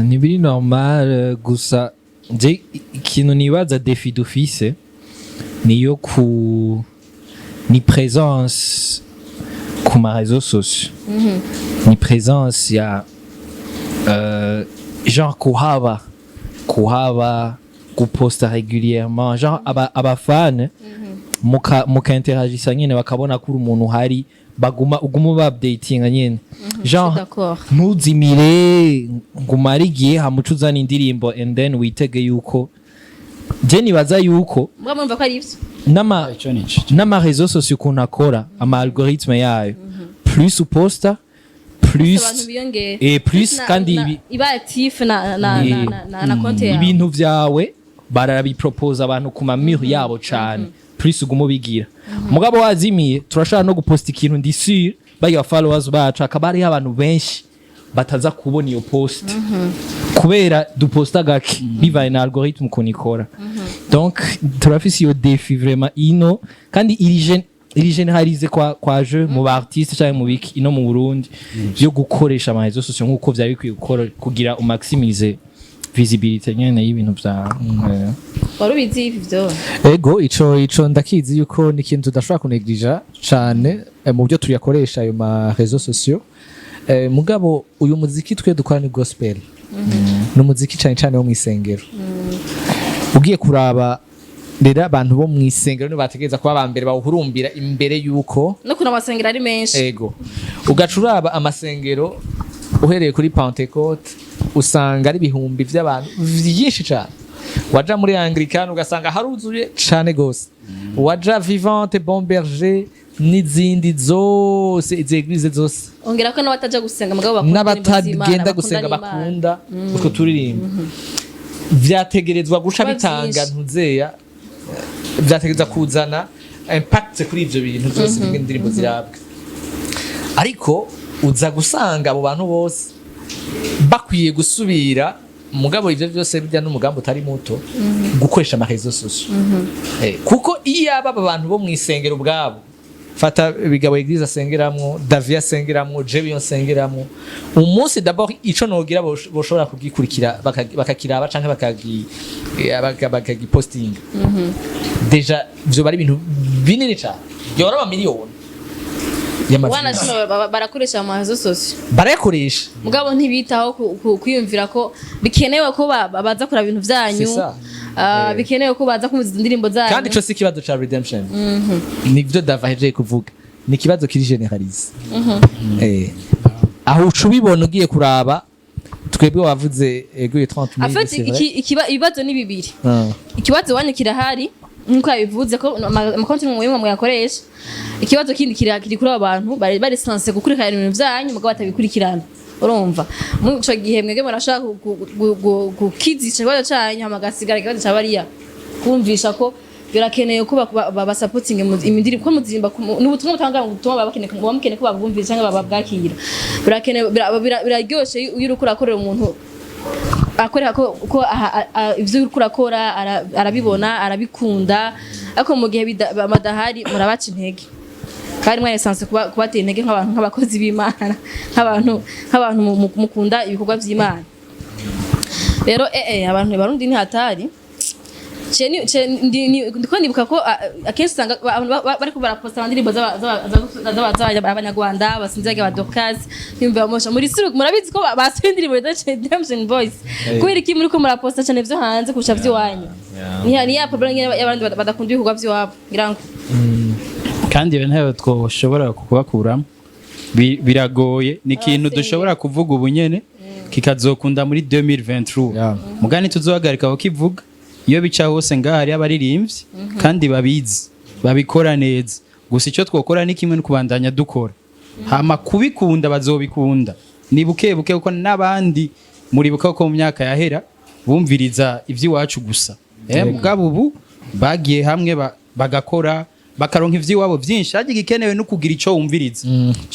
Ntibiri normal. Gusa je ikintu nibaza, défi dufise niyo ku ni présence ku ma réseaux sociaux, ni présence ya genre kuhaba guposta régulièrement, genre abafana muka interagisa nyene, bakabona ko uri umuntu uhari, baguma uguma uba updatinga nyene, genre D'accord. ntuzimire ngo umare igihe hamuca uzana indirimbo and then witege yuko, je nibaza yuko Mbwa murumva ko ari ivyo? n'ama Ico nico. n'ama réseaux sociaux ukuntu akora, ama algorithme yayo, plus uposta, plus Plus Abantu biyongera. Plus kandi iba actif na konti yawe. Ibintu vyawe barabipropose abantu ku ma murs yabo cane, plus uguma ubigira. Mugabo wazimiye, turashobora no guposta ikintu, ndi sûr baya followers bacu hakaba hariho abantu benshi bataza kubona iyo post kubera duposta gake, bivaye na algorithme ukuntu ikora. Donc turafise iyo défi vraiment ino, kandi iri généralisé kwa je mu ba artiste cyangwa mu biki ino mu Burundi, byo gukoresha ama réseaux sociaux nkuko vyari bikwiye gukora kugira umaximize visibilité nyene y'ibintu vyawe. Wari ubizi ivyo? Ego, ico ndakizi yuko ni ikintu tudashobora kunegirija cane mu byo tuyakoresha ayo ma réseaux sociaux. Mugabo uyu muziki twe dukora ni gospel, ni umuziki cane cane wo mw'isengero. Ugiye kuraba rero, abantu bo mw'isengero nibo bategereza kuba aba mbere bawuhurumbira imbere yuko No kuna amasengero ari menshi. Ego, ugaca uraba amasengero uhereye kuri Pentecôte, usanga ari ibihumbi by'abantu vyinshi cane. Waja muri Anglikane ugasanga haruzuye cane gose, waja Vivante, Bon Berger n'izindi zose, izi églises zose. Ongera ko n'abataja gusenga mugabo bakunda indirimbo z'Imana, N'abatagenda bakunda gusenga n'Imana. Bakunda utwo turirimbo, vyategerezwa guca Kuba bitanga vyinshi. ntuzeya, vyategerezwa kuzana impact kuri ivyo bintu byose bimwe indirimbo zirabwa. Ariko uza gusanga abo bantu bose bakwiye gusubira, mugabo ivyo byose bijya n'umugambi utari muto gukoresha ama réseaux sociaux. Kuko iyo aba aba bantu bo mw'isengero ubwabo, fata Bigabo église asengeramwo, Davi asengeramwo, jewe iyo nsengeramwo, umunsi d'abord ico nogira boshobora kugikurikira, bakakiraba canke bakagipostinga, déjà vyo bari ibintu binini cane, byora amamiliyoni y'ama views. Wanashima barakoresha ama réseaux sociaux. Barayakoresha. Mugabo ntibitaho kwiyumvira ko bikenewe ko baza kuraba ibintu vyanyu. C'est ça. Ah, bikenewe ko baza kumva izo ndirimbo zanyu. Kandi ico si ikibazo ca Redemption, nivyo Dava ahejeje kuvuga, ni ikibazo kiri généralisé. Aho uca ubibona ugiye kuraba twebwe wavuze ego iyo 30 En fait, c'est vrai. ibibazo ni bibiri. Ah. Ikibazo wanyu kirahari nkuko yabivuze ko amakonti mwe muyakoresha. Ikibazo kindi kiri kuri abo bantu bari censés gukurikirana ibintu vyanyu mugabo batabikurikirana. Urumva muri ico gihe mwebwe murashaka gukizisha ikibazo canyu, hama hagasigara ikibazo ca bariya kumvisha ko birakeneye ko basapotinge imindiri ko muzirimba n'ubutumwa butanga, ubutumwa baba bakeneye, baba mukeneye ko babwumvira cyangwa babwakira. Birakenewe, biraryoshe iyo uriko urakorera umuntu akorera ko ivyo uriko urakora arabibona, arabikunda. Ariko mu gihe badahari murabaca intege, kandi mwari censé kubatera intege nk'abantu, nk'abakozi b'Imana, nk'abantu mukunda ibikorwa vy'Imana. Rero abantu Barundi ni hatari. Ndiko nibuka ko akenshi usanga abantu bariko baraposta indirimbo z'abanyarwanda basinziraga ba Dorcas, nimba bamosha muri suru. Murabizi ko basuye indirimbo za Redemption Voice. Kubera iki muriko muraposta cyane vyo hanze kurusha vy'iwanyu? Ni ya problem nyene y'abandi badakunda ibikorwa vy'iwabo, ngira ngo. Kandi iyo ntayo twoshobora kubakuramo. Biragoye, ni ikintu dushobora kuvuga ubu nyene kikazokunda muri 2023. Mugani tuzohagarika kukivuga iyo bica hose. Ngaha hariyo abaririmbyi kandi babizi, babikora neza. Gusa icyo twokora ni kimwe no kubandanya dukora, hama kubikunda bazobikunda ni buke buke, kuko n'abandi muribuka ko mu myaka yahera bumviriza iby'iwacu gusa. Mugabo ubu bagiye hamwe bagakora, bakaronka ivy'iwabo vyinshi. Harya igikenewe no kugira ico wumviriza.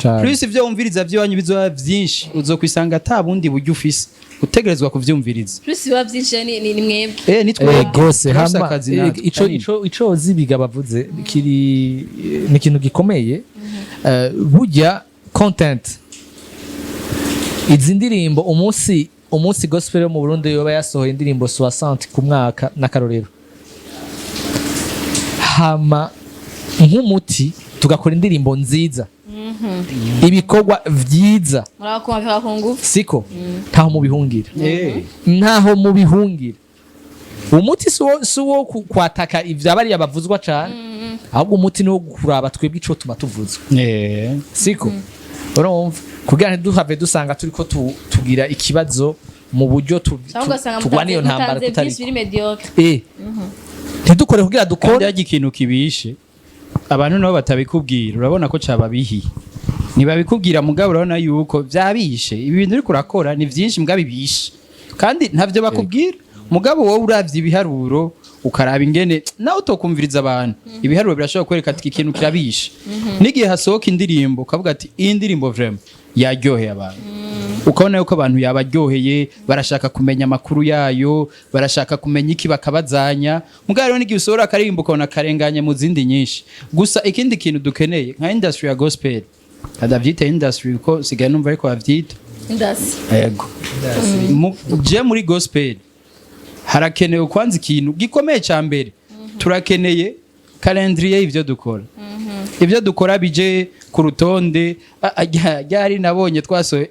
Cane. Plus ivyo wumviriza vy'iwanyu bizoba vyinshi, uzokwisanga ata bundi buryo ufise, utegerezwa kuvyumviriza. Plus biba vyinshi ni mwebwe. Ni twebwe. Gose. Turafise Hama akazi natwe, ico kanini. ico zibiga bavuze kiri ni ikintu gikomeye. Burya content izi ndirimbo, umunsi gospel yo mu Burundi yoba yasohoye indirimbo 60 ku mwaka n'akarorero, hama nk'umuti tugakora indirimbo nziza, ibikorwa vyiza, murabakumva ku ngufu. Siko ntaho mubihungira, ntaho mubihungira. Umuti si uwo kwataka ivya bariya bavuzwa cane, ahubwo umuti ni wo kuraba twebwe ico tuma tuvuzwa. Siko urumva, kugira ntiduhave dusanga turiko tugira ikibazo mu buryo cyangwa ugasanga turwana iyo ntambara mutanze tutari byinshi biri médiocre. Ntidukore kugira Kandi dukore. harya ikintu kibishe abantu nabo batabikubwira, urabona ko cababihiye. Ntibabikubwira, mugabo urabona yuko vyabishe. Ibi bintu uriko urakora ni vyinshi, mugabo ibishe kandi ntavyo bakubwira. Mugabo wowe uravye ibiharuro, ukaraba ingene nawe utokumviriza abantu, ibiharuro birashobora kwereka ati iki kintu kirabishe. N'igihe hasohoka indirimbo ukavuga ati iyi ndirimbo vraiment yaryoheye abantu, ukabona yuko abantu yabaryoheye, barashaka kumenya amakuru yayo, barashaka kumenya iki, bakabazanya. Mugabo rero n'igihe usohora akaririmbo ukabona karenganye mu zindi nyinshi. Gusa ikindi kintu dukeneye nka industry ya gospel, adavyita industry kuko sigaye numva ariko bavyita. Indasi. Yego. Je muri gospel harakenewe kwanza ikintu gikomeye cya mbere, turakeneye calendrier y'ivyo dukora. Ibyo dukora bije ku rutonde. Ryari nabonye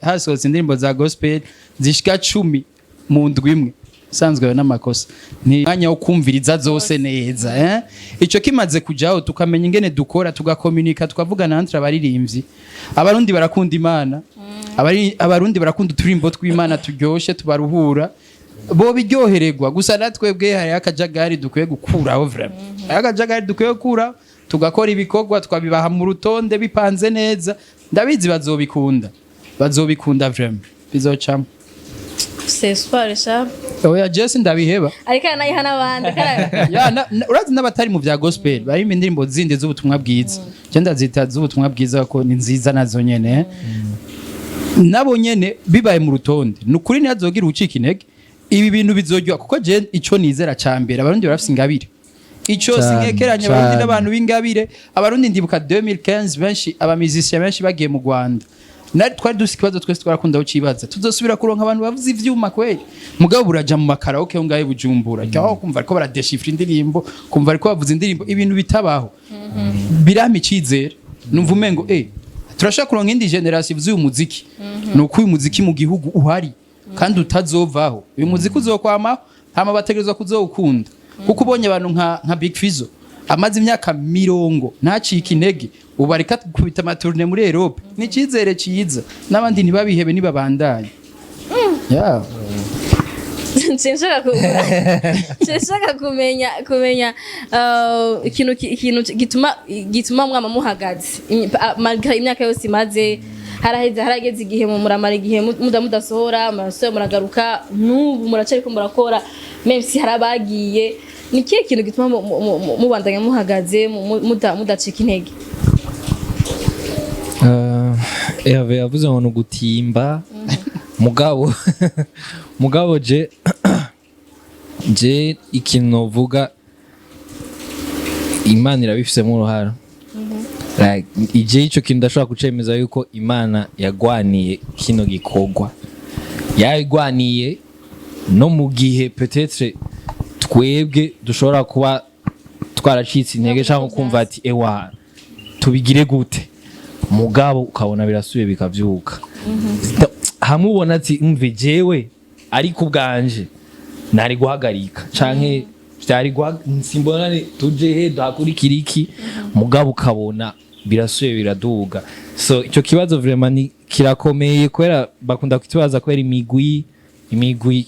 hasohotse indirimbo za gospel zishika 10 mu ndwi imwe, sanzwe n'amakosa ni mwanya wo kumviriza zose neza, eh? Ico kimaze kujaho, tukamenya ingene dukora, tugakomunika, tukavugana entre abaririmbyi. Abarundi barakunda Imana. Abarundi barakunda uturimbo tw'Imana turyoshe tubaruhura, bo biryohererwa. Gusa natwebwe hari akajagari dukwiye gukuraho, vraiment hari akajagari dukwiye gukuraho, tugakora ibikorwa twabibaha mu rutonde bipanze neza. Ndabizi bazobikunda, bazobikunda vraiment, bizocamo. C'est espoir sha. Oya, Jesse, ndabiheba. Ariko aranayiha n'abandi. Ya, urazi n'abatari mu bya gospel barimo indirimbo zindi z'ubutumwa bwiza, je ndazita z'ubutumwa bwiza ko ni nziza nazo nyene. Nabo nyene bibaye mu rutonde, ni ukuri ntihazogira ucika intege. Ibi bintu bizoryoha, kuko je ico nizera ca mbere, Abarundi barafise ingabire. Ico Cane, sinkekeranya, Abarundi cane. n'abantu b'ingabire. Abarundi, ndibuka 2015 benshi, aba musiciens benshi bagiye mu Rwanda. Nari twari dufise ikibazo, twese twarakunda kucibaza: tuzosubira kuronka abantu bavuza ivyuma kweli? Mugabo buraja mu ma karaoke yo ngahe Bujumbura, cyaho kumva ariko baradeshifra indirimbo, kumva ariko bavuza indirimbo, ibintu bitabaho. Birampa icizere, numva umengo turashaka kuronka indi generation ivuze uyu muziki. Ni uko uyu muziki mu gihugu uhari kandi utazovaho. Uyu muziki uzokwamaho, hama bategerezwa kuzowukunda, kuko ubonye abantu nka Big Fizzo amaze imyaka mirongo ntacike intege, ubu ariko akubita ama tournées muri Europe, ni icyizere cyiza. N'abandi ntibabihebe, ntibabandanye, yeah. Nshaka kumenya ikintu gituma mwama muhagaze malgré imyaka yose imaze. Haraheze, harageze igihe mu muramara igihe mudasohora, murasubira muragaruka, n'ubu muracariko murakora, même si hari abagiye. Ni ikihe kintu gituma mubandanya muhagaze, mudacika intege? Hervé yavuze ngo ni ugutimba, mugabo je ikintu novuga, Imana irabifisemo uruhara. Like, ije ico kintu ndashobora kucemeza yuko Imana yagwaniye kino gikorwa, yayigwaniye no mu gihe peut-être twebwe dushobora kuba twaracitse intege cyangwa kumva ati ewa tubigire gute, mugabo ukabona birasubiye bikavyuka. Hamwe ubona ati umve jewe ariko ubwanje nari guhagarika canke vyari simbona tuje he duhakurikira iki, mugabo ukabona birasubiye biraduga. So ico kibazo vraiment ni kirakomeye, kubera bakunda kutubaza kubera imigwi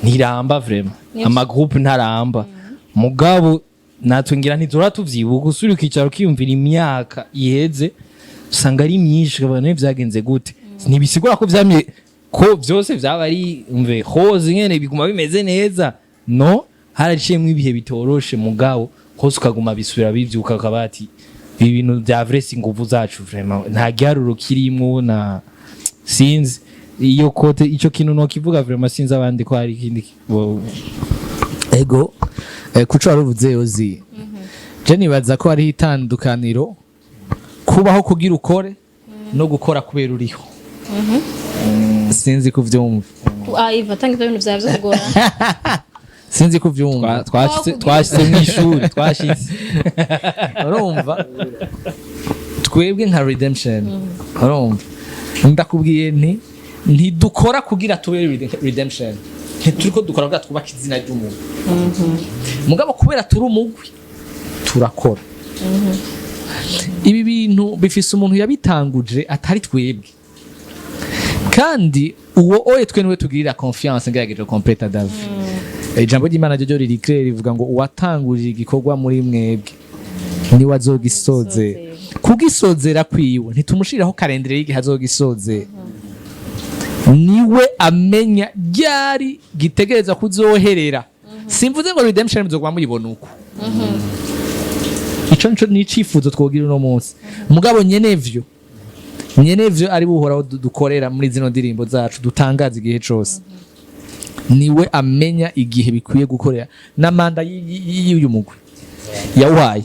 ntiramba vraiment, ama groupe ntaramba. Mugabo natwe ngira ntizora tuvyibuka, usubira ukicara ukiyumvira imyaka iheze, usanga ari myinshi, ukabona "None vyagenze gute?" Ntibisigura ko vyamye ko vyose vyaba ari umve hose nyene biguma bimeze neza. No haraciyemwo ibihe bitoroshe, mugabo hose ukaguma bisubira bivyuka, ukaba ati ibi bintu vya vrai si inguvu zacu vraiment, nta giharuro kirimwo na sinzi iyo côté. Ico kintu nokivuga vraiment, sinzi abandi ko hari ikindi Ego, kuco waruvuze yozi, je nibaza ko hariho itandukaniro kubaho kugira ukore no gukora kubera uriho. Sinzi kuvyumva. Ah, Iva, tanga ibyo bintu vyawe vyo kugora. Sinzi kuvyumva. Twashitse mw'ishuri, twashitse. Urumva, twebwe nka Redemption, urumva, ndakubwiye nti ntidukora kugira tube Redemption, ntituriko dukora kugira twubake izina ry'umuntu. Mugabo kubera turi umugwi turakora. Ibi bintu bifise umuntu yabitanguje atari twebwe, kandi uwo oye twe niwe tugirira confiance. Ngerageje completa David, ijambo ry'Imana ryo riri clair, rivuga ngo uwatangurije igikorwa muri mwebwe niwe azogisoze. Kugisozera kwiwe, ntitumushiriraho calendrier y'igihe azogisozera. Niwe amenya ryari gitegereza kuzoherera. Simvuze ngo Redemption muzoguma muyibona uko. Ico nico ni icifuzo twogira uno munsi. Mugabo nyenevyo ari buhoraho dukorera muri zino ndirimbo zacu dutangaza igihe cose, niwe amenya igihe bikwiye gukorera na mandat y'uyu mugwi yawuhaye.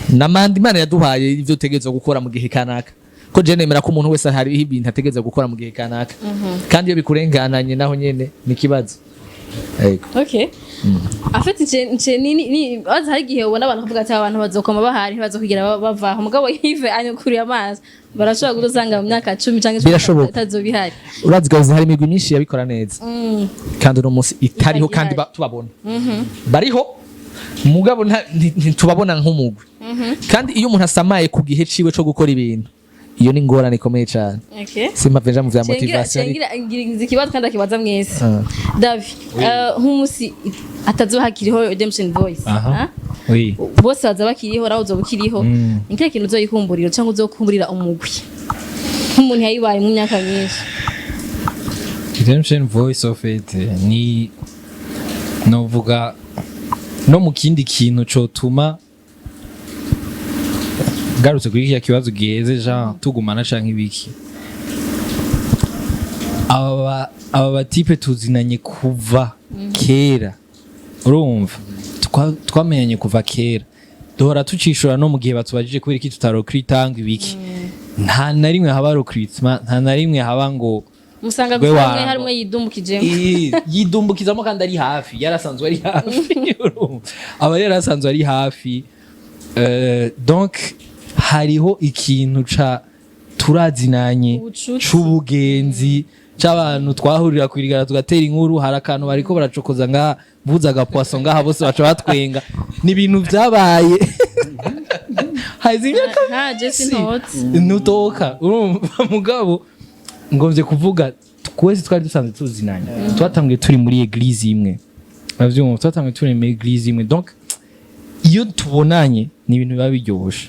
Na mandat Imana yaduhaye, ivyo utegerezwa gukora mu gihe kanaka, ko je nemera ko umuntu wese hariho ibintu ategerezwa gukora mu gihe kanaka, kandi iyo bikurengananye naho nyene ni ikibazo. Yego. Okay. En fait, nce ni baza hari igihe ubona abantu bavuga ati abantu bazokoma bahari, ntibazokwigira bavaho. Mugabo Yves anyukuriye amaso, barashobora kudusanga mu myaka 10 canke Birashoboka. itazobihari. Urazi gazi, hari imigwi myinshi yabikora neza kandi uno munsi itariho, kandi Itagihari. tubabona bariho, mugabo ntitubabona nk'umugwi. Kandi iyo umuntu asamaye ku gihe ciwe co gukora ibintu, iyo ni ingorane ikomeye cane. Simpave nja mu vya motivation, ariko- Cengira ngira ikibazo kandi akibaza mwese. Ah. Davi, nk'umunsi atazoba hakiriho Redemption Voice, Aha. ah? Oui. Bose baza bakiriho, nawe uzoba ukiriho, ni kihe kintu uzoyikumburira cyangwa uzokumburira umugwi nk'umuntu yayibaye mu myaka myinshi? Redemption Voice of it ni novuga no mu kindi kintu cotuma garutse kuri kiriya kibazo giheze, Jean, tugumana canke ibiki. Aba ba types tuzinanye kuva kera, urumva, twamenyanye kuva kera, duhora tucishura no mu gihe batubajije kubera iki tutarokrita ibiki. Nta na rimwe haba recruitment, nta na rimwe haba ngo Musanga Gwe gusa wango. hamwe harimwe yidumbukijemo. Yidumbukizamo kandi ari hafi, yarasanzwe ari hafi, urumva? Aba yarasanzwe ari hafi. Donc hariho ikintu ca turazinanye, Ubucuti. c'ubugenzi, c'abantu twahurira kwirigara tugatera inkuru. Hari akantu bariko baracokoza ngaha, mvuze agapoisson ngaha, bose baca batwenga. Ni ibintu vyabaye haze imyaka Nta je sintotse. Ntutoka, urumva. Mugabo ngomvye kuvuga, twese twari dusanzwe tuzinanye, twatanguye turi muri église imwe, uravyumva, twatanguye turi muri église imwe. Donc iyo tubonanye ni ibintu biba biryoshe,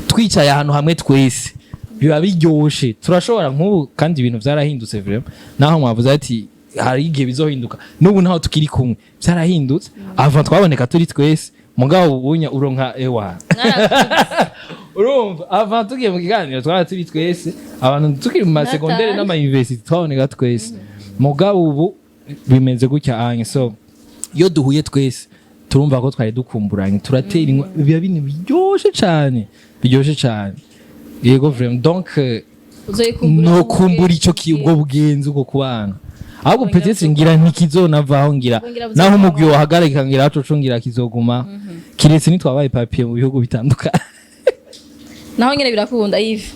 twicaye ahantu hamwe twese biba biryoshe. Turashobora nk'ubu, kandi ibintu vyarahindutse vraiment, naho mwavuze ati hari igihe bizohinduka, n'ubu ntaho tukiri kumwe vyarahindutse. Avant twaboneka turi twese, mugabo ubunya uronka ewa, urumva, avant tugiye mu kiganiro twaba turi twese, abantu tukiri mu masegondere Nathan. n'ama university twaboneka twese, mugabo ubu bimeze gutya anye. So iyo duhuye twese turumva ko twari dukumburanye, turatera inkuru, biba bintu biryoshe cane, biryoshe cane, yego vraiment. Donc Uzoyikumbura. No kumbura ico ubwo bugenzi, ubwo kubana, ahubwo Bwongera peut-être ngira ntikizonavaho, ngira Bwongera naho umugwi buzokwamaho. wahagarika, ngira coco ngira kizoguma, kiretse nitwabaye papier mu bihugu bitandukanye. Naho nyene birakunda, Yves.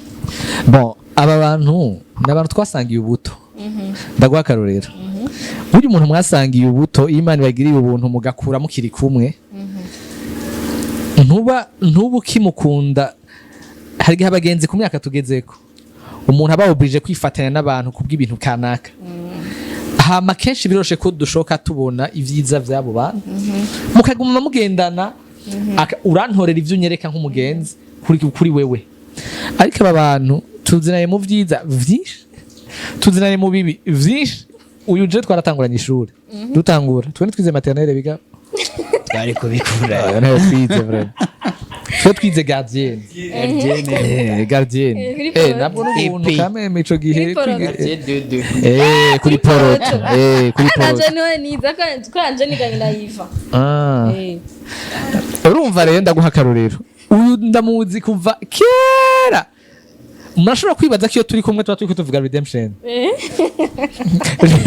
Bon, aba bantu ni abantu twasangiye ubuto. Ndaguha akarorero: burya umuntu mwasangiye ubuto, iyo Imana ibagiriye ubuntu mugakura mukiri kumwe, ntuba ukimukunda. Hari igihe abagenzi ku myaka tugezeko umuntu aba obligé kwifatanya n'abantu kubw'ibintu kanaka. Hama kenshi biroshe ko dushoka tubona ibyiza by'abo bantu, mukaguma mugendana. Urantorera ibyo unyereka nk'umugenzi kuri wewe. Ariko aba bantu tuzinanye mu byiza vyinshi, tuzinanye mu bibi vyinshi. Uyu je twaratanguranye ishuri, dutangura twe twize maternelle biga. Twari kubikura. Nayo twize vraiment, twe twize gardienne. Gardienne. Kuri poroto. Nabwo n'ubuntu EP. kameme ico gihe. Kuri poroto. Kuri poroto, kuri poroto. Nanje niwe niza ko anje niganye na Yves. Ah. Urumva rero, ndaguha akarorero: uyu ndamuzi kuva kera. Murashobora kwibaza ko iyo turi kumwe tuba turiko tuvuga Redemption.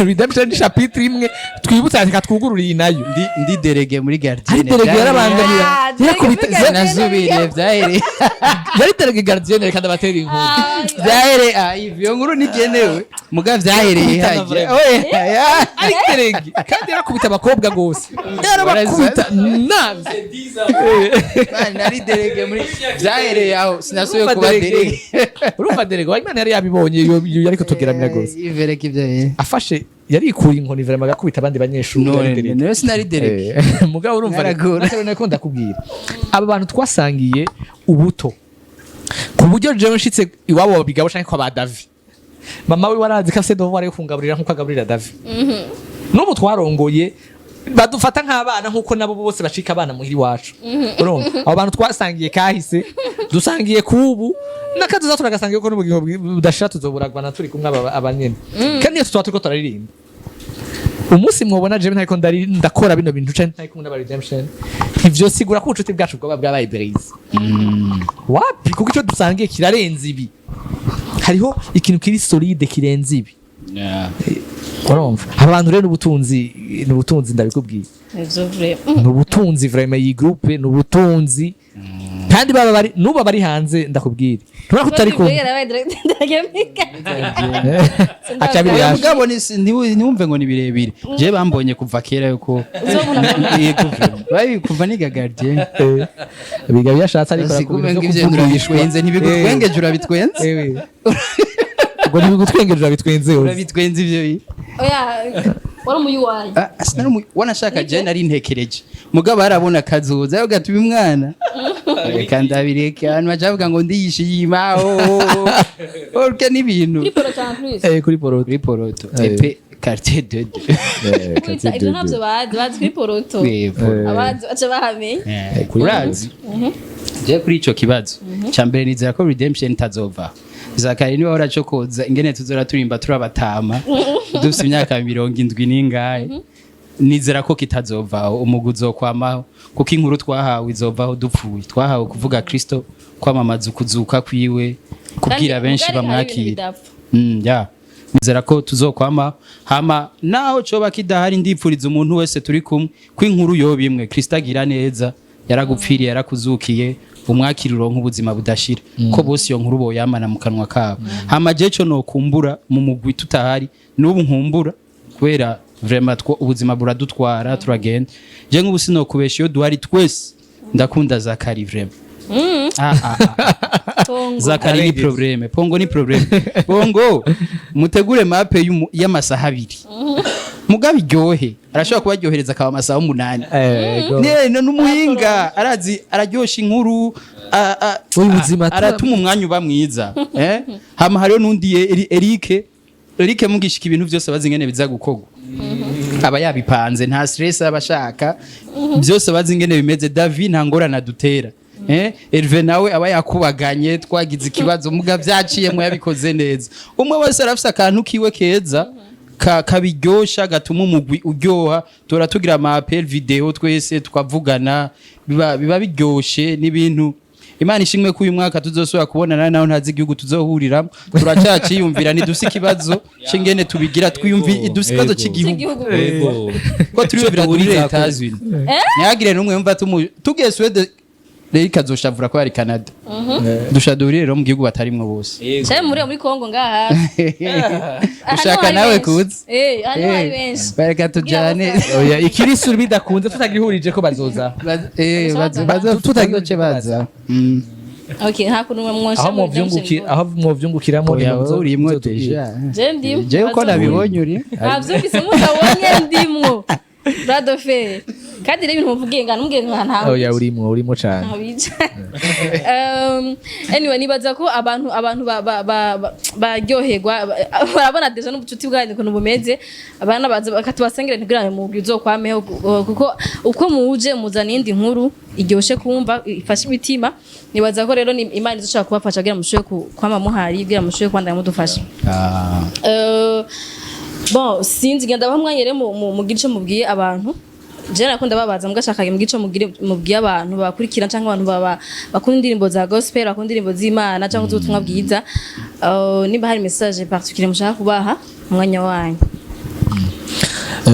Redemption ni chapitre imwe twibutsa, reka twugurure iyi nayo. Ndi délégué muri Ari gardienne. délégué, yarabangamira. Ah, yarakubita. délégué muri Nasubiriye, vyahereye. Yari délégué gardienne, reka ndabatera inkuru. Vyahereye, ah, iyo nkuru nikenewe, muga vyahereye Yakubitana hajya. vraiment. Oya, ya. Ari délégué kandi yarakubita abakobwa gose, yarabakubita nabi. Man, nari délégué muri, vyahereye aho sinasubiye Urumva kuba délégué. délégué. Urumva délégué, Imana yari yabibonye iyo yariko tugeramira gose. Ivereka ivyo eh. Afashe, yarikuye inkoni vraiment, agakubita abandi banyeshuri. Yari None délégué. none sinari délégué. Mugabo urumva Naragora. rero, nako ndakubwira, aba bantu twasangiye ubuto. Ku buryo jewe nshitse iwabo wa Bigabo canke kwa ba Davi, mama we warazi ko afise devoir yo kungaburira nkuko agaburira Davi. N'ubu twarongoye, badufata nk'abana nkuko nabo bose bacika abana muhira iwacu. Urumva, abo bantu twasangiye kahise, dusangiye kubu, n'akazoza turagasangiye, kuko n'ubugingo budashira tuzoburagwana turi kumwe, aba nyene. Kandi iyo tuba turiko turaririmba, umunsi mwobona jewe ntariko ndakora bino bintu canke ntari kumwe n'aba Redemption, ntivyosigura ko ubucuti bwacu bwoba bwabaye brisé. Wapi, kuko ico dusangiye kirarenze ibi. Hariho ikintu kiri solide kirenze ibi. Urumva, abantu rero n'ubutunzi, ni ubutunzi, ndabikubwiye. Ivyo vrai. Ni ubutunzi vraiment, iyi groupe ni ubutunzi. Kandi baba bari nuba bari hanze, ndakubwira, ntubona ko tutari kumwe. Aca abiri Oya, yaje. mugabo ntiwumve ngo ni birebire. Je bambonye kuva kera yuko yego, babi kuva niga gardien. Biga byashatse, ariko Sikume ngo ivyo urabitwenze, ntibigutwengeje, urabitwenze. Ubwo ntibigutwengeje, urabitwenze uzi. Urabitwenze ivyo Oya, wari umuyuwayi. Ah, sinari wanashaka je nari ntekereje, mugabo arabona kazoza yo gatuba umwana, reka ndabireke. Abantu baca bavuga ngo ndiyishima orke n'ibintu. Kuri poroto en plus. Kuri poroto. Kuri poroto. Eh. Epe quartier 2. Kwita ivyo ntabyo bazi, bazi kuri poroto. Abazi baca bahamenya. Kuri Urazi je kuri ico kibazo ca mbere, nizera ko Redemption itazova. Zakari niwe waracokoza ingene tuzora turimba turabatama dufise imyaka 70 n'ingahe. Nizera ko kitazovaho, umugwi uzokwamaho, kuko inkuru twahawe izovaho dupfuye. Twahawe kuvuga Kristo, kwamamaza ukuzuka kwiwe, kubwira benshi bamwakira. Ya, nizera ko tuzokwama. Hama naho coba kidahari, ndipfuriza umuntu wese turi kumwe ko inkuru yoba imwe: Kristo agira neza, yaragupfiriye, yarakuzukiye, umwakira uronka ubuzima budashira. Ko bose iyo nkuru boyamana mu kanwa kabo. Hama je co nokumbura mu mugwi tutahari, n'ubu nkumbura, kubera vraiment two ubuzima buradutwara, turagenda. Je nk'ubu sinokubesha, iyo duhari twese ndakunda Zakari vraiment. Ah, ah, ah. Pongo. Zakari ni Arengeze. problème, Pongo ni problème. Pongo mutegure mape y'amasaha 2, mugabe iryohe, arashobora kubaryohereza akaba amasaha 8. Ego. Ne n'umuhinga arazi, araryosha inkuru, Uyu buzima aratuma umwanya uba mwiza. Hama hariho n'undi Eric. Eric mugishika ibintu byose bazi ingene biza gukorwa, aba yabipanze, nta stress aba ashaka, byose bazi ingene bimeze. David nta ngorane adutera. Hervé nawe aba yakubaganye, twagize ikibazo muga vyaciyemo, yabikoze neza. Umwe wese arafise akantu kiwe keza kabiryosha, gatuma umugwi uryoha. Tora tugira ama appel vidéo twese tukavugana, biba biryoshe n'ibintu. Imana ishimwe ko uyu mwaka tuzosubira kubonana, naho ntazi igihugu tuzohuriramo. Turacaciyumvira, ntidufise ikibazo c'ingene tubigira, twiyumvi dufise ikibazo Ego. cy'igihugu. Cy'igihugu. Ego. Ko turiyumvira Ico turi duhuriza Etats-Unis, ntihagire n'umwe yumva tugiye Suède rero ikazoshavura ko ari Canada. Dusha duhurire rero mu gihugu batarimwo bose. Ego. Cyane muri Kongo ngaha. Ushaka nawe kuza? Eh, hano hari benshi. Bareka tujane. Oya, ikirisuri bidakunze tutagihurije ko bazoza. Tutagice baza. Okay, nta kuntu mwosha. Aho mwovyungukira, aho mwovyungukiramo. Oya, wowe urimwo déjà. Je ndimo. Jewe uko nabibonye uri Navyumvise mutabonye ndimwo. Bradofe. Kandi rero ibintu muvugiye ngana mumbwiye nka ntawe. Oya, urimwo, urimo cane. Ntabica. Anyway, nibaza ko abantu baryoherwa, barabona déjà n'ubucuti bwanyu ukuntu bumeze. Abana baza bakatubasengera ntigira mu uzokwameho, kuko uko muje muzana iyindi nkuru iryoshe kumva, ifasha imitima. Nibaza ko rero ni Imana izoshobora kubafasha kugira mushobore kwama muhari, kugira mushobore kubandanya mudufasha. Bon, sinzi, genda baha umwanya rero mugire ico mubwiye abantu. Je nakunda babaza, mugashaka mugire ico mubwiye abantu bakurikira canke abantu baba bakunda indirimbo za gospel, bakunda indirimbo z'Imana canke z'ubutumwa bwiza. Nimba hari message particulier mushaka kubaha, umwanya wanyu.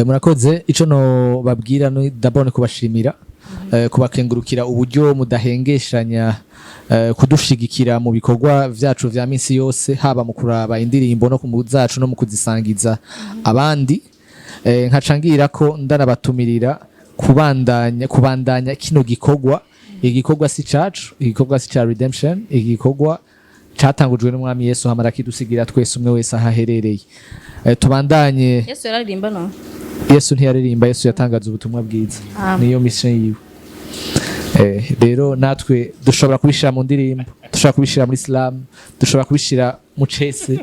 Murakoze. Ico no babwira ni d'abord ni kubashimira, kubakengurukira uburyo mudahengeshanya kudushigikira mu bikorwa vyacu vya minsi yose, haba mu kuraba indirimbo no ku zacu no mu kuzisangiza abandi. Nkaca ngira ko ndanabatumirira kubandanya kino gikorwa. Igikorwa si cacu, igikorwa si ca Redemption, igikorwa catangujwe n'Umwami Yesu hamara kidusigira twese, umwe wese aho aherereye. Tubandanye. Yesu yararirimba no? Yesu ntiyaririmba, Yesu yatangaza ubutumwa bwiza. Ah. Niyo mission yiwe. Rero natwe dushobora kubishira mu ndirimbo, dushobora kubishira muri slam, dushobora kubishira mu cese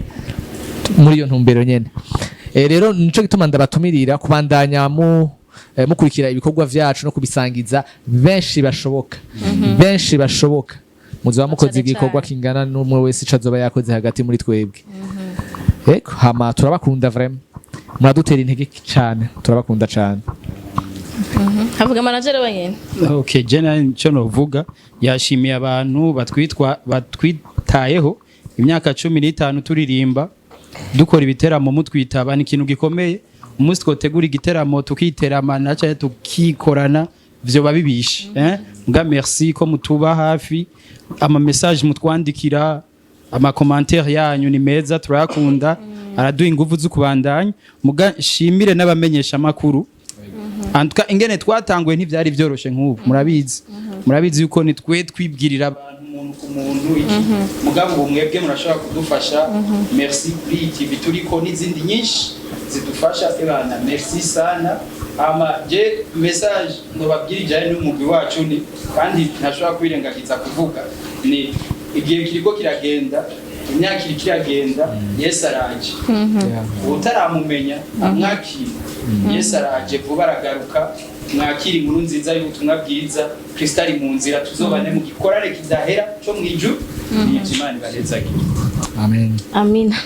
muri iyo ntumbero nyene. Rero nico gituma ndabatumirira kubandanya mu mukurikira ibikorwa vyacu no kubisangiza benshi bashoboka, benshi bashoboka. Muzoba mukoze Cane igikorwa cane. kingana n'umwe wese ico azoba yakoze hagati muri twebwe. Ego, hama turabakunda vraiment, muradutera intege cane, turabakunda cane. Havuga manager wenyine. Okay, je icyo novuga, yashimiye abantu batwitwa batwitayeho imyaka 15 turirimba, dukora ibiteramo, mutwitaba ni ikintu gikomeye. Umunsi twotegura igiteramo tukiteramana cyangwa tukikorana vyoba bibishe, eh? Mbwa merci ko mutuba hafi, ama message mutwandikira, ama commentaire yanyu ni meza, turayakunda, araduha ingufu zo kubandanya. Muga shimire n'abamenyesha makuru. Antuka ingene twatanguye ntivyari vyoroshe nk'ubu, murabizi, murabizi yuko ni twe twibwirira abantu umuntu ku muntu iki. Mugabo ubu mwebwe murashobora kudufasha. Merci kuri iyi TV turiko n'izindi nyinshi zidufasha. Ebana, merci sana. Ama je message ndobabwira ijanye n'umugwi wacu ni kandi ntashobora kwirengagiza kuvuga ni igihe kiriko kiragenda, imyaka iriko iragenda, Yesu araje. Utaramumenya amwakira. Yesu araje vuba, aragaruka. Mwakira inkuru nziza y'ubutumwa bwiza. Kristo ari mu nzira, tuzobane mu gikorane kidahera cyo mu ijuru. Nivyo, Imana ibahezagire. Amen. Amina.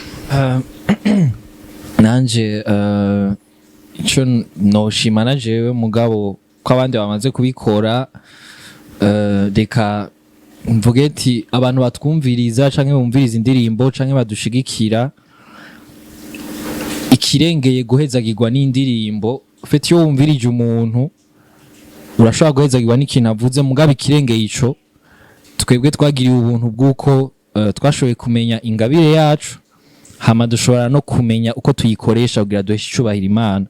Nanje ico noshima na jewe, mugabo ko abandi bamaze kubikora, reka mvuge ati abantu batwumviriza canke bumviriza indirimbo canke badushigikira, ikirengeye guhezagirwa n'indirimbo, fete iyo wumvirije umuntu urashobora guhezagirwa n'ikintu avuze, mugabo ikirengeye ico, twebwe twagiriwe ubuntu bw'uko twashoboye kumenya ingabire yacu, hama dushobora no kumenya uko tuyikoresha kugira duheshe icubahiro Imana.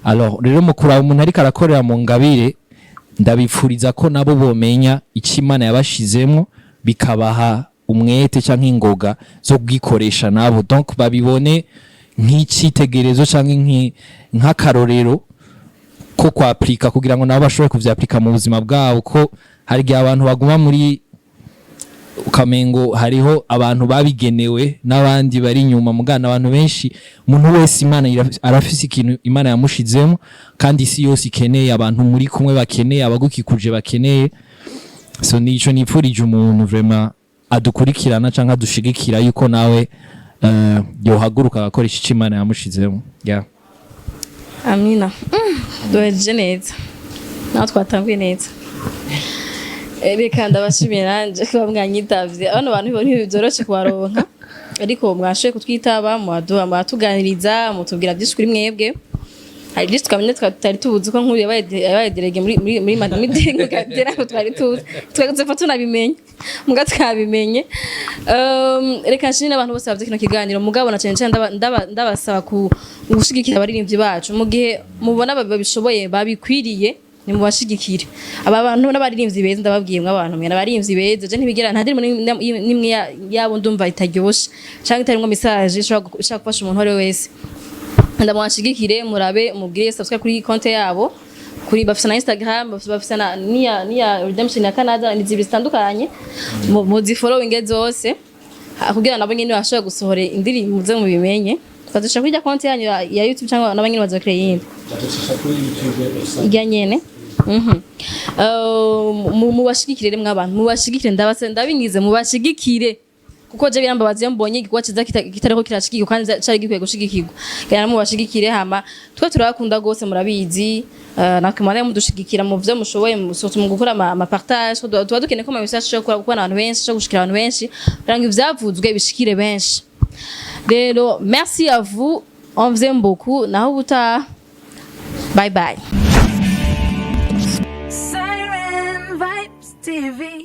Alors rero mu kuraba umuntu ariko arakorera mu ngabire, ndabipfuriza ko nabo bomenya icyo Imana yabashizemwo, bikabaha umwete canke ingoga zo kugikoresha nabo, donc babibone nk'icitegerezo canke nk'akarorero ko kwaplika kugira ngo nabo bashobore kuvyapplika mu buzima bwabo, ko hari igihe abantu baguma muri ukamengo hariho abantu babigenewe n'abandi bari inyuma. Mugana abantu benshi, umuntu wese Imana arafise ikintu Imana yamushizemo, kandi isi yose ikeneye abantu muri kumwe, bakeneye abagukikuje, bakeneye. So nico nipfurije umuntu vraiment adukurikirana canke adushigikira, yuko nawe yohaguruka agakoresha ico Imana yamushizemo, yeah. Amina. Duhejeje neza naho twatanguye neza. Reka ndabashimiye nanje kuba mwanyitavye. Bano bantu ntibyoroshe kubaronka, ariko mwashoboye kutwitaba, mubaduha, muratuganiriza, mutubwira byinshi kuri mwebwe. Hari byinshi twamenye tutari tubuzi, ko nk'uyu yabaye délégué muri ntabwo twari tuzi, twari tunabimenye, muga twabimenye. Reka nshimire n'abantu bose bavye kino kiganiro, mugabo na cyane cyane ndabasaba ku gushigikira abaririmbyi bacu. Mu gihe mubona babishoboye, babikwiriye, nimubashigikire. Aba bantu n'abaririmbyi beza, ndababwiye mwe abantu mwe n'abaririmbyi beza. Je ntibigera nta ndirimbo nimwe yabo ndumva itaryoshe canke itarimwo message ishobora gufasha umuntu uwo ari we wese. Ndamwashigikire, murabe, mubwire subscribe kuri konte yabo, kuri bafise na Instagram, bafise na niya Redemption ya Canada, ni zibiri zitandukanye. Muzi following zose kugira nabo nyene bashobore gusohora indirimbo muze mubimenye. Bazisha kuri konti yanyu ya YouTube cyangwa nabo nyene bazokrea iyindi ijya nyene. Mubashigikire rero mw'abantu, mubashigikire, ndabase ndabingize, mubashigikire, kuko je birambabaza iyo mbonye igikorwa ciza kitariko kirashigikirwa kandi cari gikwiye gushigikirwa. Kandi mubashigikire. Hama twe turabakunda gose, murabizi. Natwe mubandanye mudushigikira mu vyo mushoboye, surtout mu gukora ama partage, ko tuba dukeneye ko ama message ashobora gukora abantu benshi, ashobora gushikira abantu benshi, kugira ngo ivyavuzwe bishikire benshi. Rero merci à vous, on vous aime beaucoup. Naho ubutaha, bye bye. Siren Vibes TV.